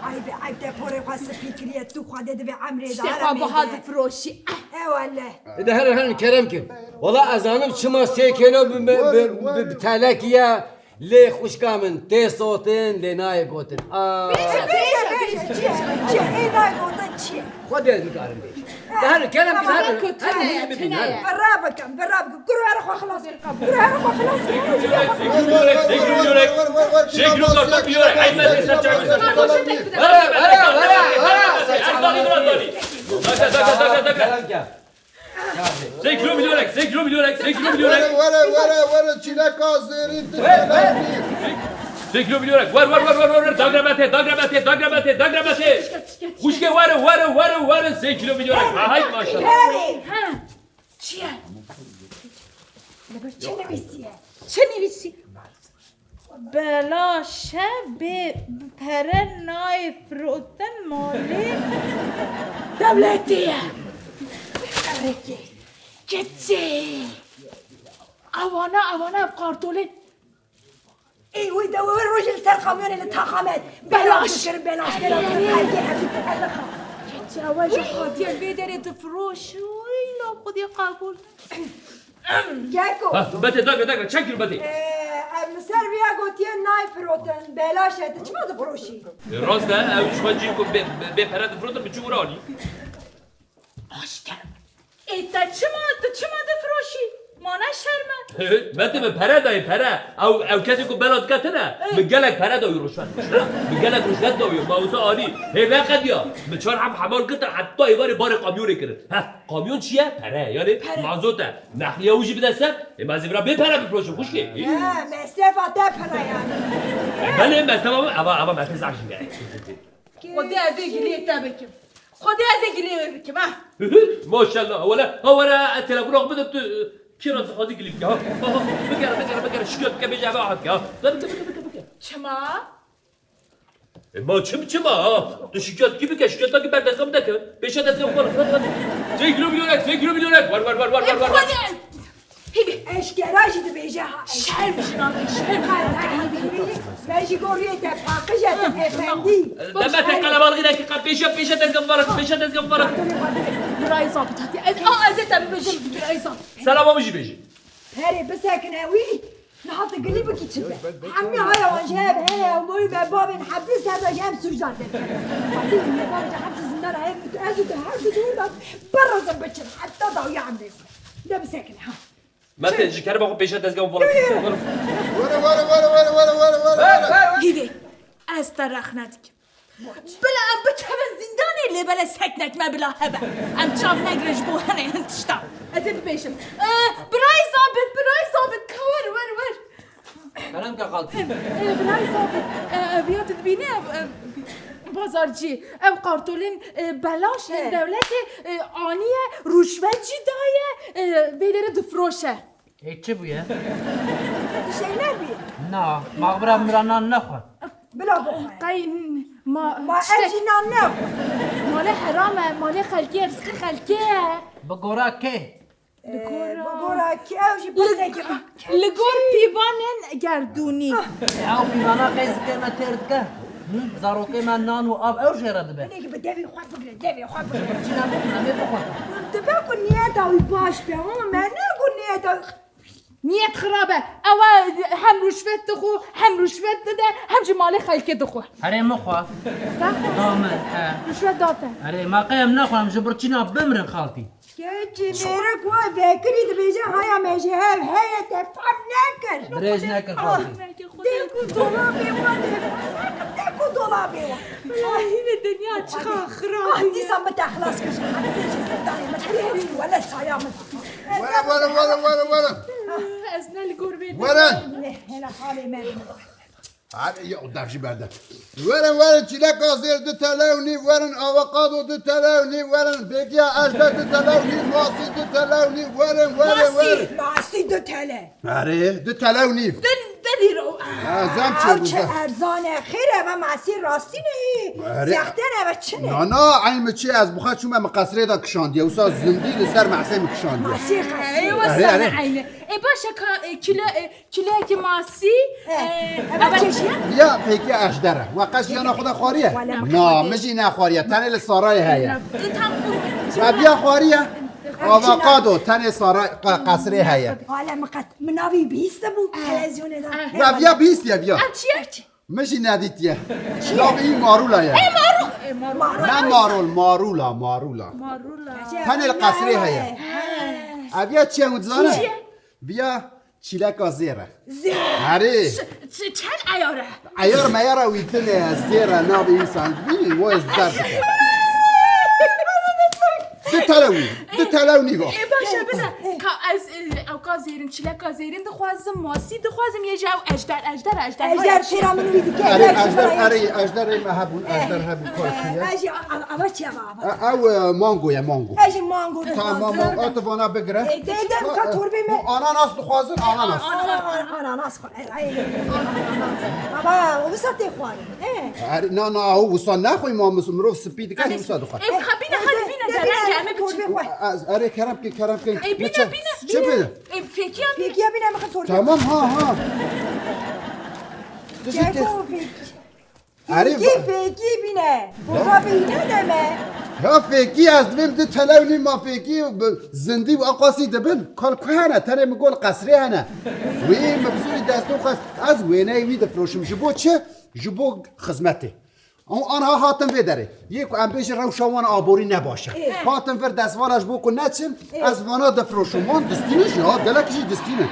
Ay be, ay te porê xwe spî kiriye, tu xwedê divê emrê de. Tiştê xwe biha difiroşî. E wele. Ê de herin, herin, kerem kin. Wala ez zanim çima sê kîlo bi, bi, bi, bi, bi telekî ye. Lê xwişka min tê sotin, lê nayê gotin. Aa. Bêje, bêje, bêje, çi ye? Çi ye? Ê nayê gotin çi ye? Xwedê ez nikarim bêjim. De herin, kerem kin, herin. Herin, herin, herin. Bira bikin, bira bikin. Kuro here xwe xilas kir. Kuro here xwe xilas kir. Sê kilo milyonek, sê kilo milyonek. Sê kilo kartol milyonek. Ay, ben de sen çağır. Were, were, were, were. Dakika, dakika, dakika, dakika. Kerem kin. Sê kilo milyonek, sê kilo milyonek, sê kilo milyonek. Were, were, were, were, çîleka zêrî tu. Sê kilo milyonek. Wer, wer, wer, wer, wer, wer. Dagre bete, dagre bete, dagre bete, dagre bete. Xwişke were, were, were, were. Sê kilo milyonek. Ha, hay maşallah. Erê. Ha. Çi ye? Li vir çi nivîsiye? Çi nivîsî? Belaş e, bê pere nayê firotin malê dewletê ye. Erê, keçê. Ewana, ewana ev kartolên. Ê, wê de wê rojê li ser kamyonê li taxa me belaş kirin, belaş kirin. Herkê hevdî elixa. Keçe, we ji hatiye vê derê difiroşin. Wî la Xwedê qebûl. Geko. Ha, bete, dagre, dagre, çend kilo bete? Ee, em ser viya gotiye nayê firotin, belaş e, tu çima difiroşî? E, rast e, ew ji xwe cî ku bê, bê, bê pere difirotin, min çi wira anî? Aşke. Ê, te çima, tu çima difiroşî? Ma ne şerm e? Bete, min pere dayê, pere. Ew, ew kesê ku bela dike tune. Ê. Min gelek pere dawî ruşvet. Min gelek ruşvet dawî, ma wisa anî. Hê veqediya. Min çar heb hemal girtin, heta êvarê barê kamyonê kirin. Heh, kamyon çi ye? Pere, yani mazot e. Nehliya wî jî bide ser. Ê, ma ez ê vira bê pere bifiroşim, xwişkê. He, mesrefa te pere yani. E, belê, mesrefa min, eva, eva, me pê zehf jî ne. Xwedê ez ê giliyê te bikim. Xwedê ez ê giliyê wê bikim, ha. Maşallah, wele, ha, wele, e, telefona xwe bide tu, e, kê re dixwazî gilî bike, ha. Ha, ha, bigere, bigere, bigere, şikayet bike, bêje eve hat ke, ha. De bike, bike, bike, bike. Çima? E, ma çim, çima, ha? Tu şikayet kî bike, şikayet bike ber dezgah bide ke. Pêşe dezgah bike, bike, bike. Sê kilo milyonek, sê kilo milyonek. Var, var, var, var, var, var. Hîvî. Eşkera jî dibêje ha. Şerm jî nake, şerm. Me jî goriyê te paqij e, tu efendî. Deme te qelebalixî neke, qe pêşe, pêşe dezgah bike, pêşe dezgah bike. Birayê zabit hatiye. Ez, a, ez ê te bibêjim, birayê zabit. Selama min jî bêjî. Herê bisekine wî. Niha tu gilî bikî çi be? Hemî haya wan ji hev heye û boyî be bavên hepsî ser de ji hev sûcdar derkeve. Xwedî û mêvan ji hepsî zindana heye ku tu ez û tu her du dûr de birizin biçin heta dawiya emrê xwe. De bisekine ha. Mete, ji kerema xwe pêşe dezgeh û vala. Yo, yo, yo. Were, were, were. Hîvê, ez te rexne dikim. Bila em bikevin zîndanê, lê belê seknek me bila hebe. Em çav negrin ji bo hinê hin tişta. Ez ê bibêjim. Eh, birayê zabit, birayê zabit, ka wer, wer, wer. Kerem ke xaltî. Eh, birayê zabit, eh, ev ya tu dibînî, ev, ev, bazarcî, ev kartolên, eh, belaş, eh, dewletê, eh, aniye, rûşvet jî daye, eh, vê derê difiroşe. Ê, çi bûye? Tu şeyler bî? Na, mexbira min re nan nexwe. Bila bixwe. Qey Ma, ma ev jî nan ne. Malê heram e, malê xelkê ye, rizqê xelkê ye. Bi gora kê? Bi gora kê? Ew jî pirseke. Li gor pîvanên gerdûnî. Ew pîvana qey zikê me têr dike. Hı? Zarokê me nan û av ew jê re dibe. Hinekî bi devê xwe bigire, devê xwe bigire. Çi ne bixwin, em ê bixwin. Dibe ku niyeta wî baş be, hûn me ne ku niyeta wî Niyet xirab e. Ew e hem ruşvet dixwe, hem ruşvet dide, hem jî malê xelkê dixwe. Herê mixwe. Daxwe. Da min, he. Ruşvet date. Herê, ma qey em nexwe, em ji birçîna bimrin xaltî. Keçî mêrik we vekirî dibêje, haya me ji hev heye te fam nekir. Dirêj nekir xaltî. De ku dolabê we de fam nekir, de ku dolabê we. Ay, hîvê dinya çiqa xirab e. Ah, dîsa min te xilas kir ji hepsê ji zindanê min. Wele saya min. Were, were, were, were, were. Ez ne li gor vê Were. Ne, hele halê me. Hadi ya, o dev jî berde. Were, were, çileka zêr du tele û nîv, werin avokado du tele û nîv, werin bêgiya ejder du tele û nîv, masî du tele û nîv, werin, werin, werin. Masî, masî du tele. Erê, du tele û nîv. Du, du lîro. Ha, zem çê bû, çi zem. Erzan e. Xêr e, ve masî rastî ne. Erê. Sexte ne, ve çi ne? Na, na, eyn min çi, ez bi xwe çûme, min qesrê de kişandiye. Wisa zindî li ser mesê min kişandiye. Masî qesrî. Ey, wisa ne eyne. E, baş e, ka, e, kilo, e, kiloyekî masî, e, eva çeşiye? Ya, pêkiya ejder e. We qet jiyana xwe de xwariye? Na, min jî nexwariye. Tenê li sarayê heye. E, tam bu. Ev ya xwariye? Avokado, tenê saray, qe-, qesrê heye. Wele min qet, min navî bihîstibû televizyonê de. Ev ya bihîstiye, ev ya. Ev çi ye? Min jî nedîtiye. Navê wî marûla ye. Ê, marûl. Ê, marûl. Ne marûl, marûla, marûla. Marûla. Tenê li qesrê heye. He. Ev ya çi ye, hûn dizanin? Çi ye? Viya çîleka zêr e. Zêr. Herê. Ç-, ç-, çend eyar e? Eyar meyara wî tune ye, zêr e, navê însan. Bînî, wo ez derdike. Du tele wî, du tele û nîva. Ê, baş e, bide. Ka ez, e, ewka zêrin, çileka zêrin dixwazim, masî dixwazim, yê ji ew ejder, ejder, ejder. Ejder têra min wî dike. Erê, ejder, erê, ejderê me hebûn, ejder hebûn, kar kiriye. Ev jî, a, a, ava çi ava? E, ew, e, mango ye, mango. Ev jî mango dixwazim. Tamam, mango, atu vana bigire. E, de, de, ka torbê me. Ananas dixwazin, ananas. Ana, ana, ananas xwe. Ay, ay, ay, ay, ay. Baba, o wisa tê xwarin. Eh. Erê, na, na, ew wisa naxwî, ma mis-, mirov spî dike, wisa dixwe. Ev xwe bîne, hadi bîne, derenge, em ê biçin. Ez, erê, kerem ke, kerem ke. Ey, bîne, bîne, çi bîne? Ey, fêkiya bîne. Fêkiya bîne, em xwe torbê. Tamam, ha, ha. Ceko, fêk-, Erê, fêkî, ba- fêkî bîne. Boka bîne deme. Ya fêkî, ez dibêm du tele û nîv ma fêkî, bi-, zindî û aqasî dibin. Kal ku hene? Tenê min got qesrê hene. Wî min bizûrî destê xwe. Ez wêneyê wî difroşim. Ji bo çi? Ji bo xizmetê. Ew anha hatin vê derê. Yê ku em bêjin rewşa wan aborî ne baş e. Ê. Hatin vir destvala ji bo ku neçin, Ê. ez vana difroşim. Wan distînin jî ha, gelek jî distînin.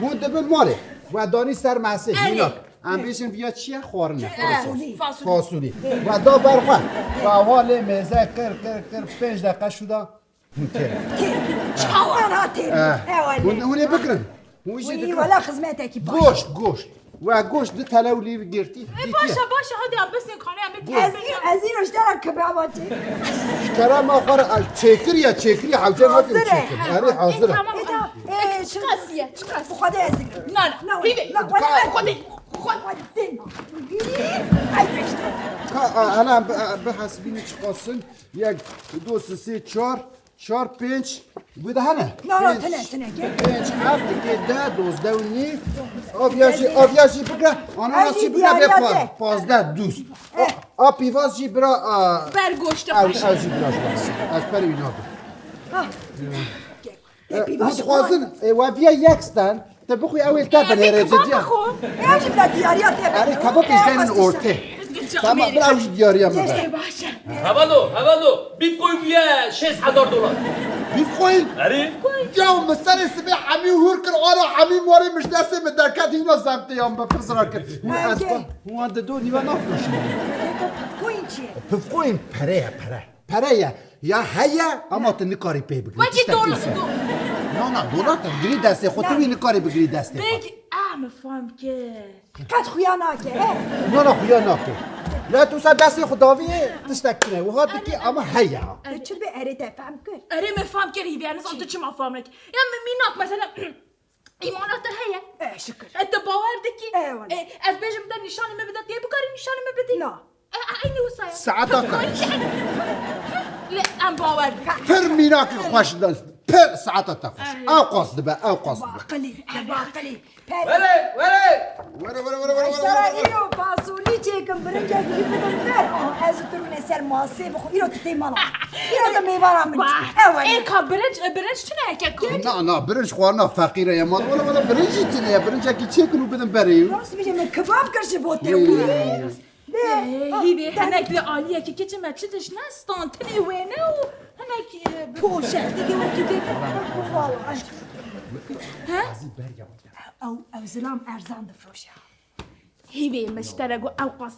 Hûn dibin malê. We danî ser mesê, Erê. hînak. Em bêjin viya çi ye? Xwarin e. Ê, fasulî. Fasulî. We da ber xwe. We ha lê mêze kir, kir, kir, pênc deqe şû da. Hûn têr. Têr. Çawan ha têr. Eh. He, wele. Hûn, hûn ê bikirin. Hûn jî Wî, dikirin. Wele xizmetekî baş. Goşt, goşt. We goşt du tele û lîv girtî. E, dîtiye. Baş e, baş e, hadi em bisin kanê, em ê Goşt. Ez, ez îro ji te re kebaba çêkir. Ji kerema xwe re, ay, çêkiriye, çêkiriye, hewce nakim çêkir. Hazir e, ha. Erê, hazir e. E, tamam. E, tamam. E, e, çi qas ye, çi qas? Bu xwedê ez dikirim. Na, na. Na, hîvê. Na, wele. Xwedê. Xwedê. Ay, beşte. Ka, a, ana, bi, bi hesbînî çi qas in? Yek, du, sê, çar. Çar, pênc, bu da hene? Na, na, Pênc, tine, tine, gel. Pênc, heft, dikê deh, dozdeh û nîv. Aviya jî, aviya jî bigre. Ananas jî bigre, bê pa-, pazdeh, dûz. Eh. A, a pîvaz jî bira, a, Ber goşta ew, paşa. Ew jî bira ji wan. Ez perê wî nadim. Ha. E, hûn dixwazin, e, we viya yek stand, te bixwî ew ê te binêre ciddiya. Ev jî bila diyariya te. Erê, kebab jî denin ortê. Tamam, bila ew jî diyariya me be. Baş e. Hevalo, hevalo, Bitcoin bûye şêst hezar dolar. Bitcoin? Erê. Ya, min serê sibê hemî hûr kir, ana hemî morê min ji destê min derket, hîna zemtê ya min bi pir zirar kir. Hûn ez hûn wan dido nîve nafroşin. Bitcoin çi ye? Bitcoin pere ye, pere. Pere ye. Ya heye, ama tu nikarî pê bigirî. Wekî dolar, do- Na, na, dolar te bigirî destê xwe, tu wî nikarî bigirî destê xwe. Belkî, ah, min fam kir. Qet xuya nake, he? Na, na, xuya nake. Ya tu ser destê xwe daviyê, tiştek tune. Wiha dikî, ama heye ha. Tu çi bi erê te fam kir? Erê min fam kir, hîvê, ez nizanim tu çima fam nekî. Ya min mînak, mesela, îmana te heye. E, şikir. E, tu bawer dikî. E, wele. E, ez bêjim te nîşanê min bide, tu yê bikarî nîşanê min bidî? Na. E, e, eynî wisa ye. Saeta te. Lê em bawer bikin. Pir mînakî xweş dest. Pir saeta te xweş. Ay. Ew qas dibe, ew qas dibe. Baqilî, baqilî. Were, were! Were, were, were, were, were, were. Eştera îro fasolî çêkim, birincek jî bidim ber. Oh, ez û tu rûnê ser masê bixwe. Îro tu tê mala. Îro tu mêvara min. Ew e. Êka birinc, birinc tune ye keko. Na, na, birinc xwarina feqîre ye. Mal, were, were, birinc jî tune ye. Birincekî çêkin û bidin berê. Rast bêje min kebab kir ji bo te. Wî. Hîvê, hinek li aliyekî kiçi me çi tişt ne, standinê wêne û hinek, e, poşetê wekî dê. He? Ew, ew zilam erzan difroşe. Hîvê miştere got ew qas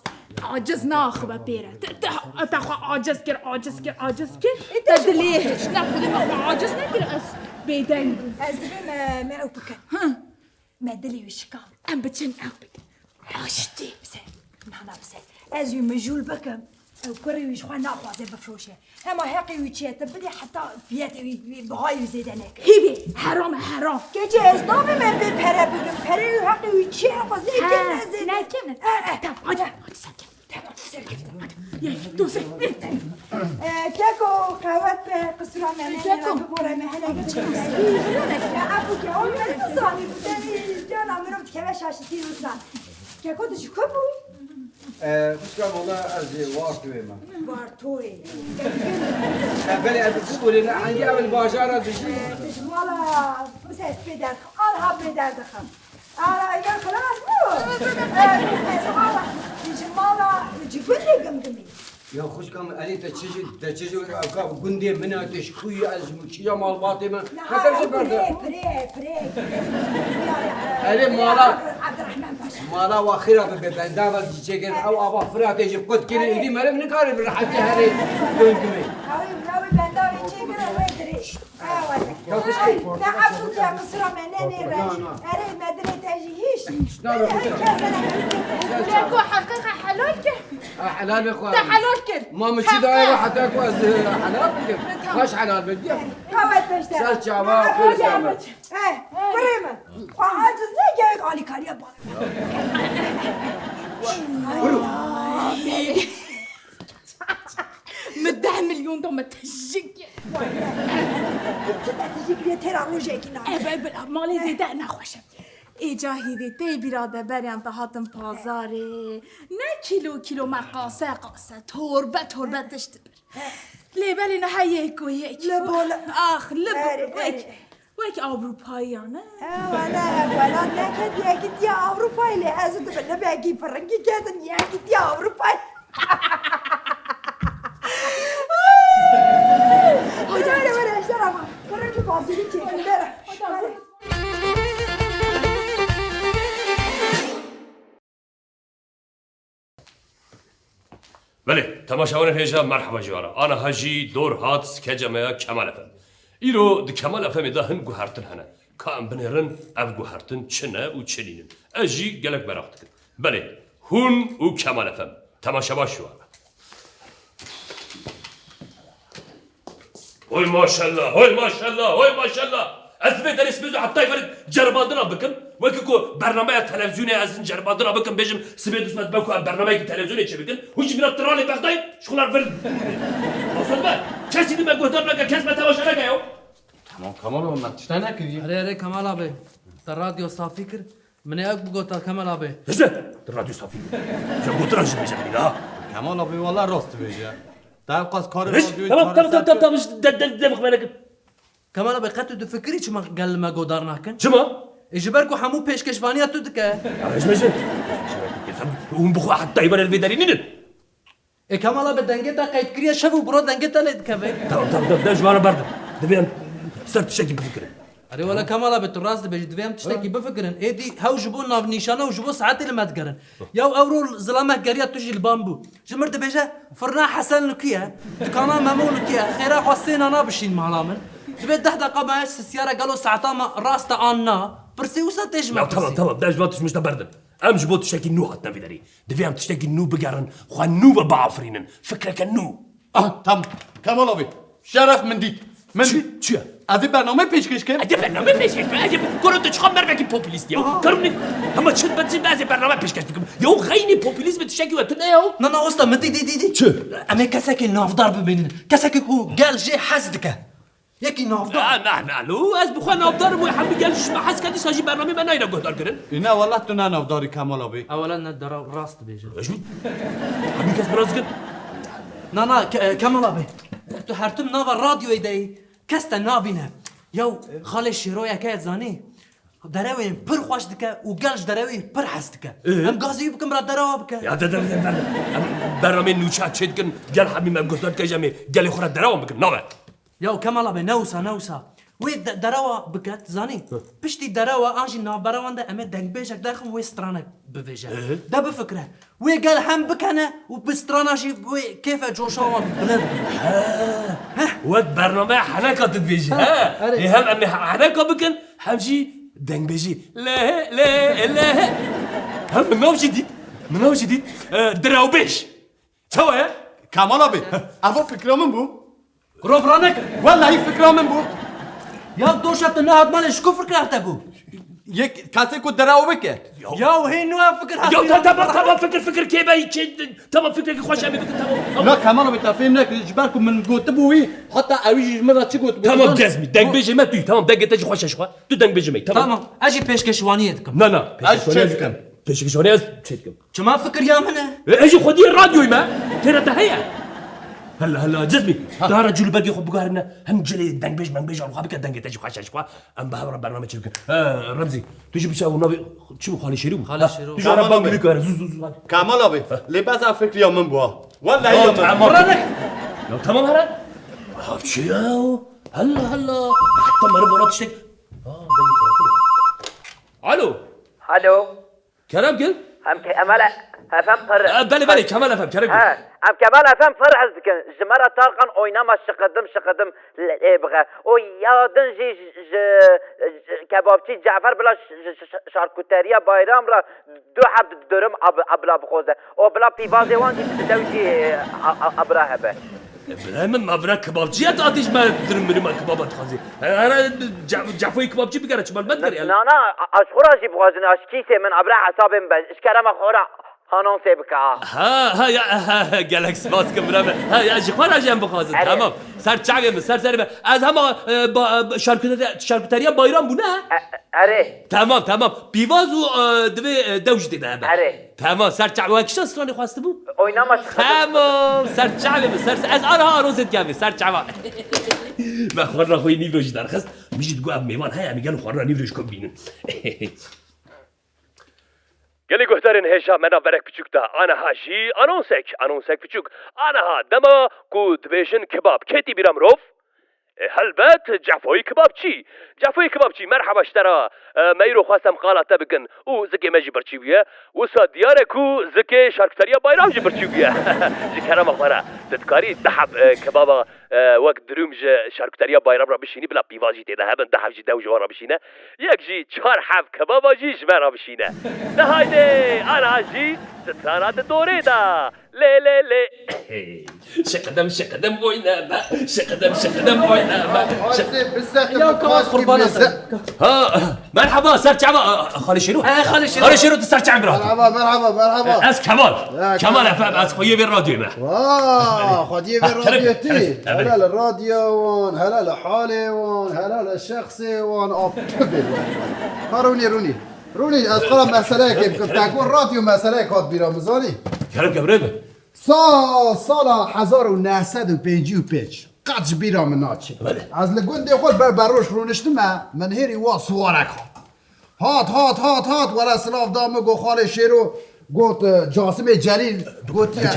aciz naxive pê re. Te, te, te xwe aciz kir, aciz kir, aciz kir. Te dilê hiç ne xwedê me xwe aciz nekir, ez bêdeng bûm. Ez dibêm, e, me ew bikin. Hı. Me dilê wî şikand. Em biçin ew bikin. Aştî. Bise. Nana bise. Ez wî mijûl bikim. Ew kurê wî ji xwe naxwaze bifroşe. Hema heqê wî çi ye, tu bidê heta fiyetê wî, wî bihayê wî zêde neke. Hîvê, heram e, heram. Keçê ez nabêm em bê pere bigrim. Pere wî heqê wî çi ye, xwezê kim ne zêde. Ne kim ne. Eh, eh. Tamam, hadi, hadi sen gel. Tamam, serkeftin, hadi. Yek, du, sê. Ee, keko, qehwet be, qisura me, ne, keko, ne, bibore me, hele gel. Ya, efu ke, o me nizanî, bu te cana mirov dikeve şaşitî wisa. Keko, tu ji ku bû? Ee, xwişka, wala ez ê Wartoyê me. Wartoyê. Ee, belê, ez ku bû, ne, hangi ev li bajara dijî? Ee, tu ji mala, bu ses pê derdixim, al ha pê derdixim. Ara, eger xilas bû. Ez, ez mala, ji mala, ji gundê Gimgimî. Ya xwişka min, erê te çi ji, te çi ji, ewka gundê min e, te ji xwî ye, ez ji kîja malbatê me. Niha, te ji ber de. Pirê, pirê, pirê. Erê mala. Abdurrahman Paşa. Mala wa xêra bibe, bendava zî çêkir, ew ava Firatê ji qut kirin, êdî meriv nikare bi rehetî herê Gimgimê. Ew, ew bendavê çêkir, ew ê dirêj. Ew, ew. Ya xwişkê. Ay, ne efû ke qisira me, ne nêveş. Na, na. Erê, me dilê te jî hîş. Na, na, xwişkê. Hey, kes ne. Çeko heqîqe helal ke. Ha, helal be xwe. Te helal kir. Ma min çi daye ve heta ku ez, e, helal bikim. Tamam. Baş helal be diye. Kavet peşte. Ser çava, xwişkê. Eh, kurê min. Xwe aciz ne gerek alîkariya bana. Min deh milyon da me tijik. Çi te tijik bê têra rojekî nayê. Ebe bila malê zêde nexweş e. Ê cahî vê tê bîra de beriyan te hatin pazarê. Ne kîlo kîlo me qase qase, torbe torbe tişt dibir. Lê belê niha yek û yek. Li bol. Ax, li bol. Erê, wek, erê. Wek Ewropayî ya ne? E, wele, welat neket yekîtiya Ewropayî lê ez û tu bi libekî firingî ketin yekîtiya Ewropayî. Haydi, were, were, eştera ma. Firingî bazîlî çêkin, were. Were. Belê, temaşevanên hêja, merheba ji we re. Aniha jî dor hat skeca me ya Kemal F M. Îro di Kemal F M'ê de hin guhertin hene. Ka em binêrin ev guhertin çi ne û çi nînin. Ez jî gelek meraq dikim. Belê, hûn û Kemal F M. Temaşe baş ji we re. Hoy maşallah, hoy maşallah, hoy maşallah. Ez vê derê sibê zû heta ver ceribandina bikim. Wekî ku bernameya televîzyonê ez hin ceribandina bikim, bêjim sibê dûst me dibe ku em bernameyekî televîzyonê çê bikin. Hûn jî bîra tiranê bexdayî, ji xwe re vir. Maqsed me, kesî din me guhdar neke, kes me temaşe neke ya. Tamam, Kemal abi, me tişte nekiriye. Erê, erê, Kemal abi, te radyo safî kir. Min ê ew bigota Kemal abi. Hişte! Tu radyo safî bû. Ji gotinan jî bêje min ha. Kemal abi, wala rast dibêje. Te ew qas karê radyoyê çareser kir. Tamam, tamam, tamam, tamam, tamam, de, de, de, de, Kemal abi, qet tu difikirî çima gel li me godar nakin? Çima? E, ji ber ku hemû pêşkeşvaniya tu dike. Ya, hişt bêje. Hûn bi xwe heta îvan li vê derî nînin. Ê Kemal abi, dengê te qeyd kiriye şev û bira dengê te lê dikeve. Tamam, tamam, tamam, de ji wan re berdim. Divê em ser tiştekî bifikirin. Erê wele Kemal abi, tu rast dibêjî, divê em tiştekî bifikirin. Êdî hew ji bo navnîşana û ji bo saetê li me digerin. Ya ewro zilamek geriya tu jî li ban bû. Ji mir dibêje, firna Hesen li ku ye? Dikana Memo li ku ye? Xêra xwe sê nana bişîn mala min. Divê deh deqa me sisyara gelo saeta me rast e an na? Pirsê wisa tê ji me. Ya tamam, tamam, de ji van tişt mişte berdim. Em ji bo tiştekî nû hatine vî derî. Divê em tiştekî nû bigerin, xwe nû ve biafirînin. Fikreke nû. Ah, tam. Kemal abi. Şeref min dît. Min dît. Çi ye? Ez ê bername pêşkêş kim? Ez ê bername pêşkêş kim? Ez ê, kuro tu çiqa mervekî populîst ya. Aha. Karo ne, hema çi bet çi ez ê bername pêşkêş bikim. Ya xeynî populîzm tiştekî we tune ya. Na, na, usta, min dî, dî, dî, dî. Çi? Em ê kesekê navdar bibînin. Kesekê ku gel jê hez dike. Yekî navdar. Ah, na, na, lo, ez bi xwe navdar im û hemî gel ji me hez ke dîsa jî bernamê me nayne guhdar kirin. Îna, wela tu ne navdar î Kemal abî. Ewela ne dera rast dibêje. Hemî kes bi rast dikin. Na, na, Ke-, Kemal abî. Tu her tim nava radyoyê de yî. Kes te nabîne. Yaw, xalê Şêroyeke zanî. Derewên pir xweş dike û gel ji derewê pir hez dike. Ee? Em gazî wî bikin bira derewa bike. Ya de, de, de, de. Em bernamê nûça çê dikin, gel hemî me guhdar dike, ji em ê gelê xwe re derewan bikin. Nabe. Yaw Kemal abi, ne wisa, ne wisa. Wê de-, derewa bike, tu zanî? Hı. Piştî derewa an jî navbera wan de em ê dengbêjek derxin wê stranek bivêje. Hı. De bifikire. Wê gel hem bikene û bi strana jî wê kêfe coşa wan bilind be. He. Heh. Wek bernameya heneka tu dibêjî, Ha, he? erê. Ê hem em ê heneka bikin, hem jî dengbêjî. Lê, lê, lê. Hem min nav jî dît. Min nav jî dît. E, direwbêj. Çawa ye? Kemal abi, evo fikra min bû. Kuro vira neke. Wellahî fikra min bû. Ya doşa tu nehat malê ji ku fikra te bû? Yek kesê ku derew bike. Ya hê nû ev fikir Ya hatiye. ta-, tamam, tamam, fikir, fikir, kê be, kê, tamam, fikrekî xweş em ê bikin, tamam, tamam. Na Kemal abi, te fêm nekir, ji ber ku min gotibû wî, heta ewî jî ji min re çi gotibû? Tamam, Cezmî, dengbêjê me tu yî, tamam, dengê te jî xweş e ji xwe. Tu dengbêjê me yî, tamam. Tamam, ez jî pêşkêşwaniyê dikim. Na, na. Ez çê dikim. Pêşkêşwaniyê ez çê dikim. Çima fikir ya min e? E, ez jî xwediyê radyoyê me. Têra te heye. Hela, hela, Cezmî. Ha. Dara cû li bergê xwe bigarîne. Hem gelê dengbêj mengbêj an xwe bike, dengê te jî xweş e ji xwe. Em bi hev re bername çê bikin. E, Remzî, tu jî biçe û navê çi bû, Xalê Şêrû bû? Xalê Ha, Şêrû. Tu jî Kemal ara bang abi. Lî kare, zû, zû, zû, hadi. Kemal abi, lê beza fikriya min bû ha. Wellahî Ya, ya min. Tamam. Ya tamam here. Ha, çi ya? Hela, hela. Heta meriv vana tiştek. Ha, dengê telefon. Alo. Alo. Kerem gel. Em Ke-, Kemal Efem pir. E, belê, belê, Kemal Efem, Kerem gel. He, em Kemal Efem pir hez dikin. Ji me re Tarkan oynama şiqidim, şiqidim lê, lê bixe. O ya din jî ji, ji, ji kebabçî Cafer bila ş-, ş-, ş-, şarkuteriya Bayram re du heb durum ab-, abla bixoze. O bila pîvazê wan jî di dew jî, e, a, a, abra hebe. Birayê min, ma vira kebabçiya tu hatî ji me dirim mirî me kebaba dixwazî. Here, here, ce-, cefoyî kebabçî bigere, çima li me digere? Na, na, a, a ji xwe re jî bixwazin, a ji kîsê min, a bira hesabê min be, ji kerema xwe re anonsê bike ha. Ha, ha, ya, ha, ha, gelek spas kim bira min. Ha, ya, ji xwe re jî em bixwazin, Erê. Tamam. Ser çavê min, ser serê min. Ez hema, e, ba-, e, şarküte-, şarküteriya Bayram bû, ne? E, e, erê. Tamam, tamam. Pîvaz û, e, divê, e, dew jî tê de hebe. Erê. Tamam, ser çav-, we kişa stranê xwestibû? Oynama şiqedim. Tamam, ser çavê min, ser, ez aniha anonsê dikem, ser çava. Me xwe re xwe nîvro jî derxist. Min jî digot ev mêvan heye, em ê gelo xwe re nîvro ji ku bînin. Gelî guhdarên hêja me navberek piçûk da. Aniha jî anonsek, anonsek piçûk. Aniha dema ku dibêjin kebab, kê tî bîra mirov? E, helbet, Cefoyî Kebabçî. Cefoyî Kebabçî, merheba ji te re. E, me îro xwest em qala te bikin û zikê me jî birçî bûye. Wisa diyar e ku zikê şarküteriya Bayram jî birçî bûye. Ji kerema xwe re, tu dikarî du heb, e, kebaba, e, wek dirûm ji şarküteriya Bayram re bişînî, bila pîvaz jî tê de hebin, du heb jî dew ji wan re bişîne. Yek jî çar heb kebaba jî ji me re bişîne. De haydi, aniha jî strana di dorê de. Lê, lê, lê. Şiqidem, şiqidem oynama. Şiqidem, şiqidem oynama. Şiq- Hadi, bize Ya, de kal, kaç kurban gibi olsun. ze- Ha, merhaba, ser çava. Xalê Şêrû. He, Xalê Şêrû. Xalê Şêrû, tu ser çavê bira. Merhaba, merhaba, merhaba. Ez Kemal. Ya, Kemal Kemal. F M, ez xweyê vê radyoyê me. Vaa, xwediyê vê Kerem, radyoyê kerem, tî. Kerem. Helal radyo wan, helal halê wan, helal şexsê wan. Ap, tübê wan. Ha, rûnî, rûnî. Rûnî, ez xwe meseleyekê bikim. Te got radyo meseleyek hat bîra min, zanî? Kerem, kerem. Sa-, sala hezar û neh sed û pêncî û pênc, qet ji bîra min naçe. Belê. Ez li gundê xwe ber beroj rûniştime, min hêrî wa siwarek hat. Hat, hat, hat, hat, were silav da min, got, Xalê Şêro, got, e, Casimê Celîl, gotiye.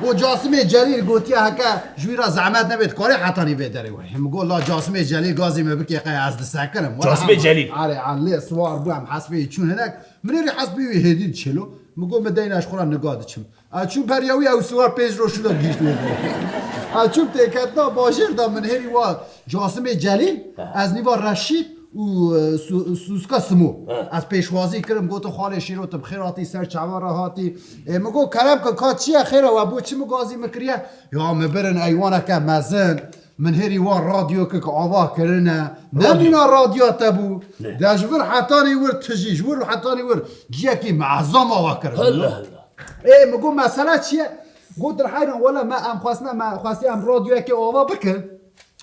Got, Casimê Celîl gotiye, heke ji wî re zehmet nebe, dikarê hetanî vê derê were. Min got, la Casimê Celîl gazî min bike, qey ez disekirim. Were Casimê em, Celîl. Erê, em lê siwar bû, em hespê wî çûn hinek. Min hêrî hespê wî hêdî çêlo. Min got, min deyna ji xwe re niga diçim. Ez çûm beriya wî, ew siwar pênc roj şûna gihîşt wê derê. Ez çûm têketina bajêr de, min hêrî wa Casimê Celîl, ez nîva Reşîd û, e, Su-, Sûska Simo. Ha. Ez pêşwazî kirim, gotim, Xalê Şîro, tu bi xêr hatî, ser çavan re hatî. Ê, min got, kerem ke, ka çi ye, xêr e, we bo çi min gazî min kiriye? Ya, min birin eywaneke mezin. Min hêrî wan radyoyekek ava kirine. Radyo. Nemîna radyoya te bû. Ne. De ji vir hetanî wir tijî, ji wir hetanî wir ciyekî meezam ava kirine. Allah Allah. Ê, min got, mesele çi ye? Gotin, heyran, wele me em xwestine, me xwestiye em radyoyekê ava bikin.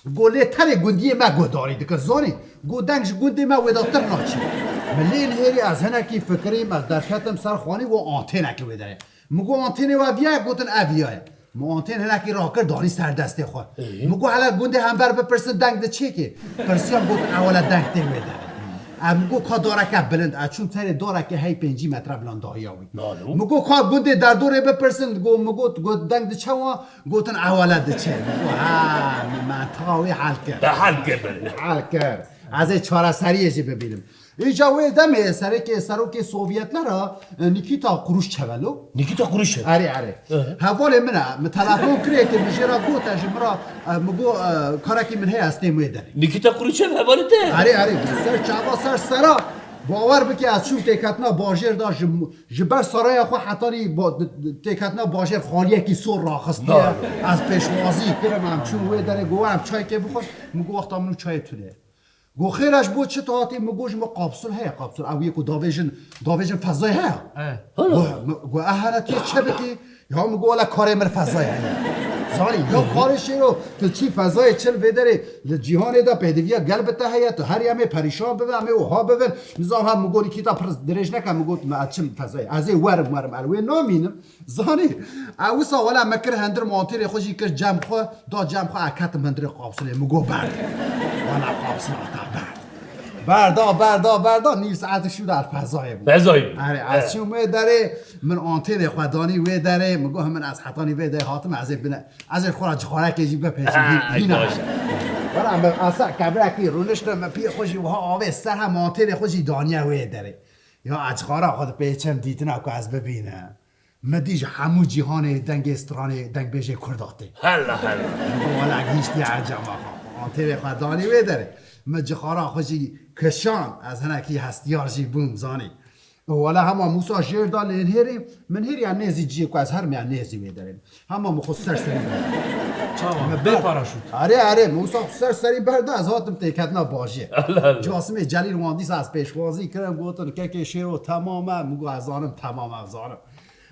Got, lê tenê gundiyê me guhdarî dike, zanî? Got, deng ji gundê me wêdatir naçe. Min lê nihêrî ez hinekî fikirîm, ez derketim ser xanî, got, antênekê wê derê. Min got, antênê we viya ye? Gotin, ev viya ye. Min antên hinekî rakir, danî ser destê xwe. Ê? Min got, hele gundê hember bipirsin, deng di çêkê. Pirsiyan, gotin, ewele deng tê wê derê. Em got, ka dareke bilind, ez çûm serê darekê hey pêncî metre bilandahiya wî. Nalo. Min got, ka gundê derdorê bipirsin, got, min got, got, deng di çewa, gotin, ewele di çê. Min got, ha, min mentiqa wî hel kir. Te hel kir. Hel kir. Ez ê çareseriyê jî bibînim. Îca wê demê serekê, serokê Sovyetler a, e, Nikita Khrushchev e lo. Nikita Khrushchev? Erê, erê. Hı hı. Hevalê min e, min telefon kirê ki min jê re gote ji min re, e, min got, e, karekî min heye, ez têm wê derê. Nikita Khrushchev hevalê te? Erê, erê. Ser çava, ser sera. Bawer bike, ez çûm têketina bajêr de, ji, ji ber saraya xwe hetanî ba-, têketina bajêr xaliyekî sor raxistiye. Na. Ez pêşwazî kirim, em çûn wê derê, got, em çayekê bixwin. Min got, wexta min û çayê tune ye. Got, xêr e, ji bo çi tu hatî? Min got, ji min qapsul heye, qapsul. Ew yê ku davêjin, davêjin fezayê heye. He. Got, min, got, e, hele tu yê çi bikî? Ya min got, wele karê min fezayê heye. Zanî, ya karê şêro, tu çî fezayê çi li vê derê, li cîhanê de pêdiviya gel bi te heye, tu herî em ê perîşan bibin, em ê wiha bibin. Nizam ha min got, Nikita pir dirêj neke, min got, me ez çim fezayê. Ez ê werim, werim, ez wê namînim. Zanî, e, wisa wela me kir hundir, montêrê xwe jî kir cem xwe, da cem xwe, e, ketim hundirê qapsilê, min got, berd. Wela qapsila te berd. Berda, berda, berda, nîv saet şû der fezayê bû. Fezayê bû. Erê, ez çûm wê derê, min antênê xwe danî wê derê, min got, min ez hetanî vê derê hatim, ez ê bine, ez ê xwe ra cixarekê jî bipêçim, hî-, hîna. Wela min asa kevrekî rûniştim, min piyê xwe jî wiha avê ser hem antênê xwe jî daniye wê derê. Ya ez cixara xwe dipêçim, dîtina ku ez bibînim. Mi dî ji hemû cîhanê dengê stranê dengbêjê Kurda tê. Hela, hela. Wala gihîştiye encama xwe. Antêrê xwe danî wê derê. Mi cixara xwe jî kişand, ez hinekî hestiyar jî bûm, zanî. Wala hema Mûsa jêr da lê nihêrî, min hêriya nêzî ciyê ku ez hermiya nêzî wê derê. Hema min xwe ser serî berda. Çawa? Min bê ber- paraşût. Erê, erê, Mûsa xwe ser serî berda, ez hatim têketina bajê. Hela, hela. Casimê Celîl wan dîsa ez pêşwazî kirim, gotin, kekê Şêro temam e, min got, ez zanim temam e, ez zanim.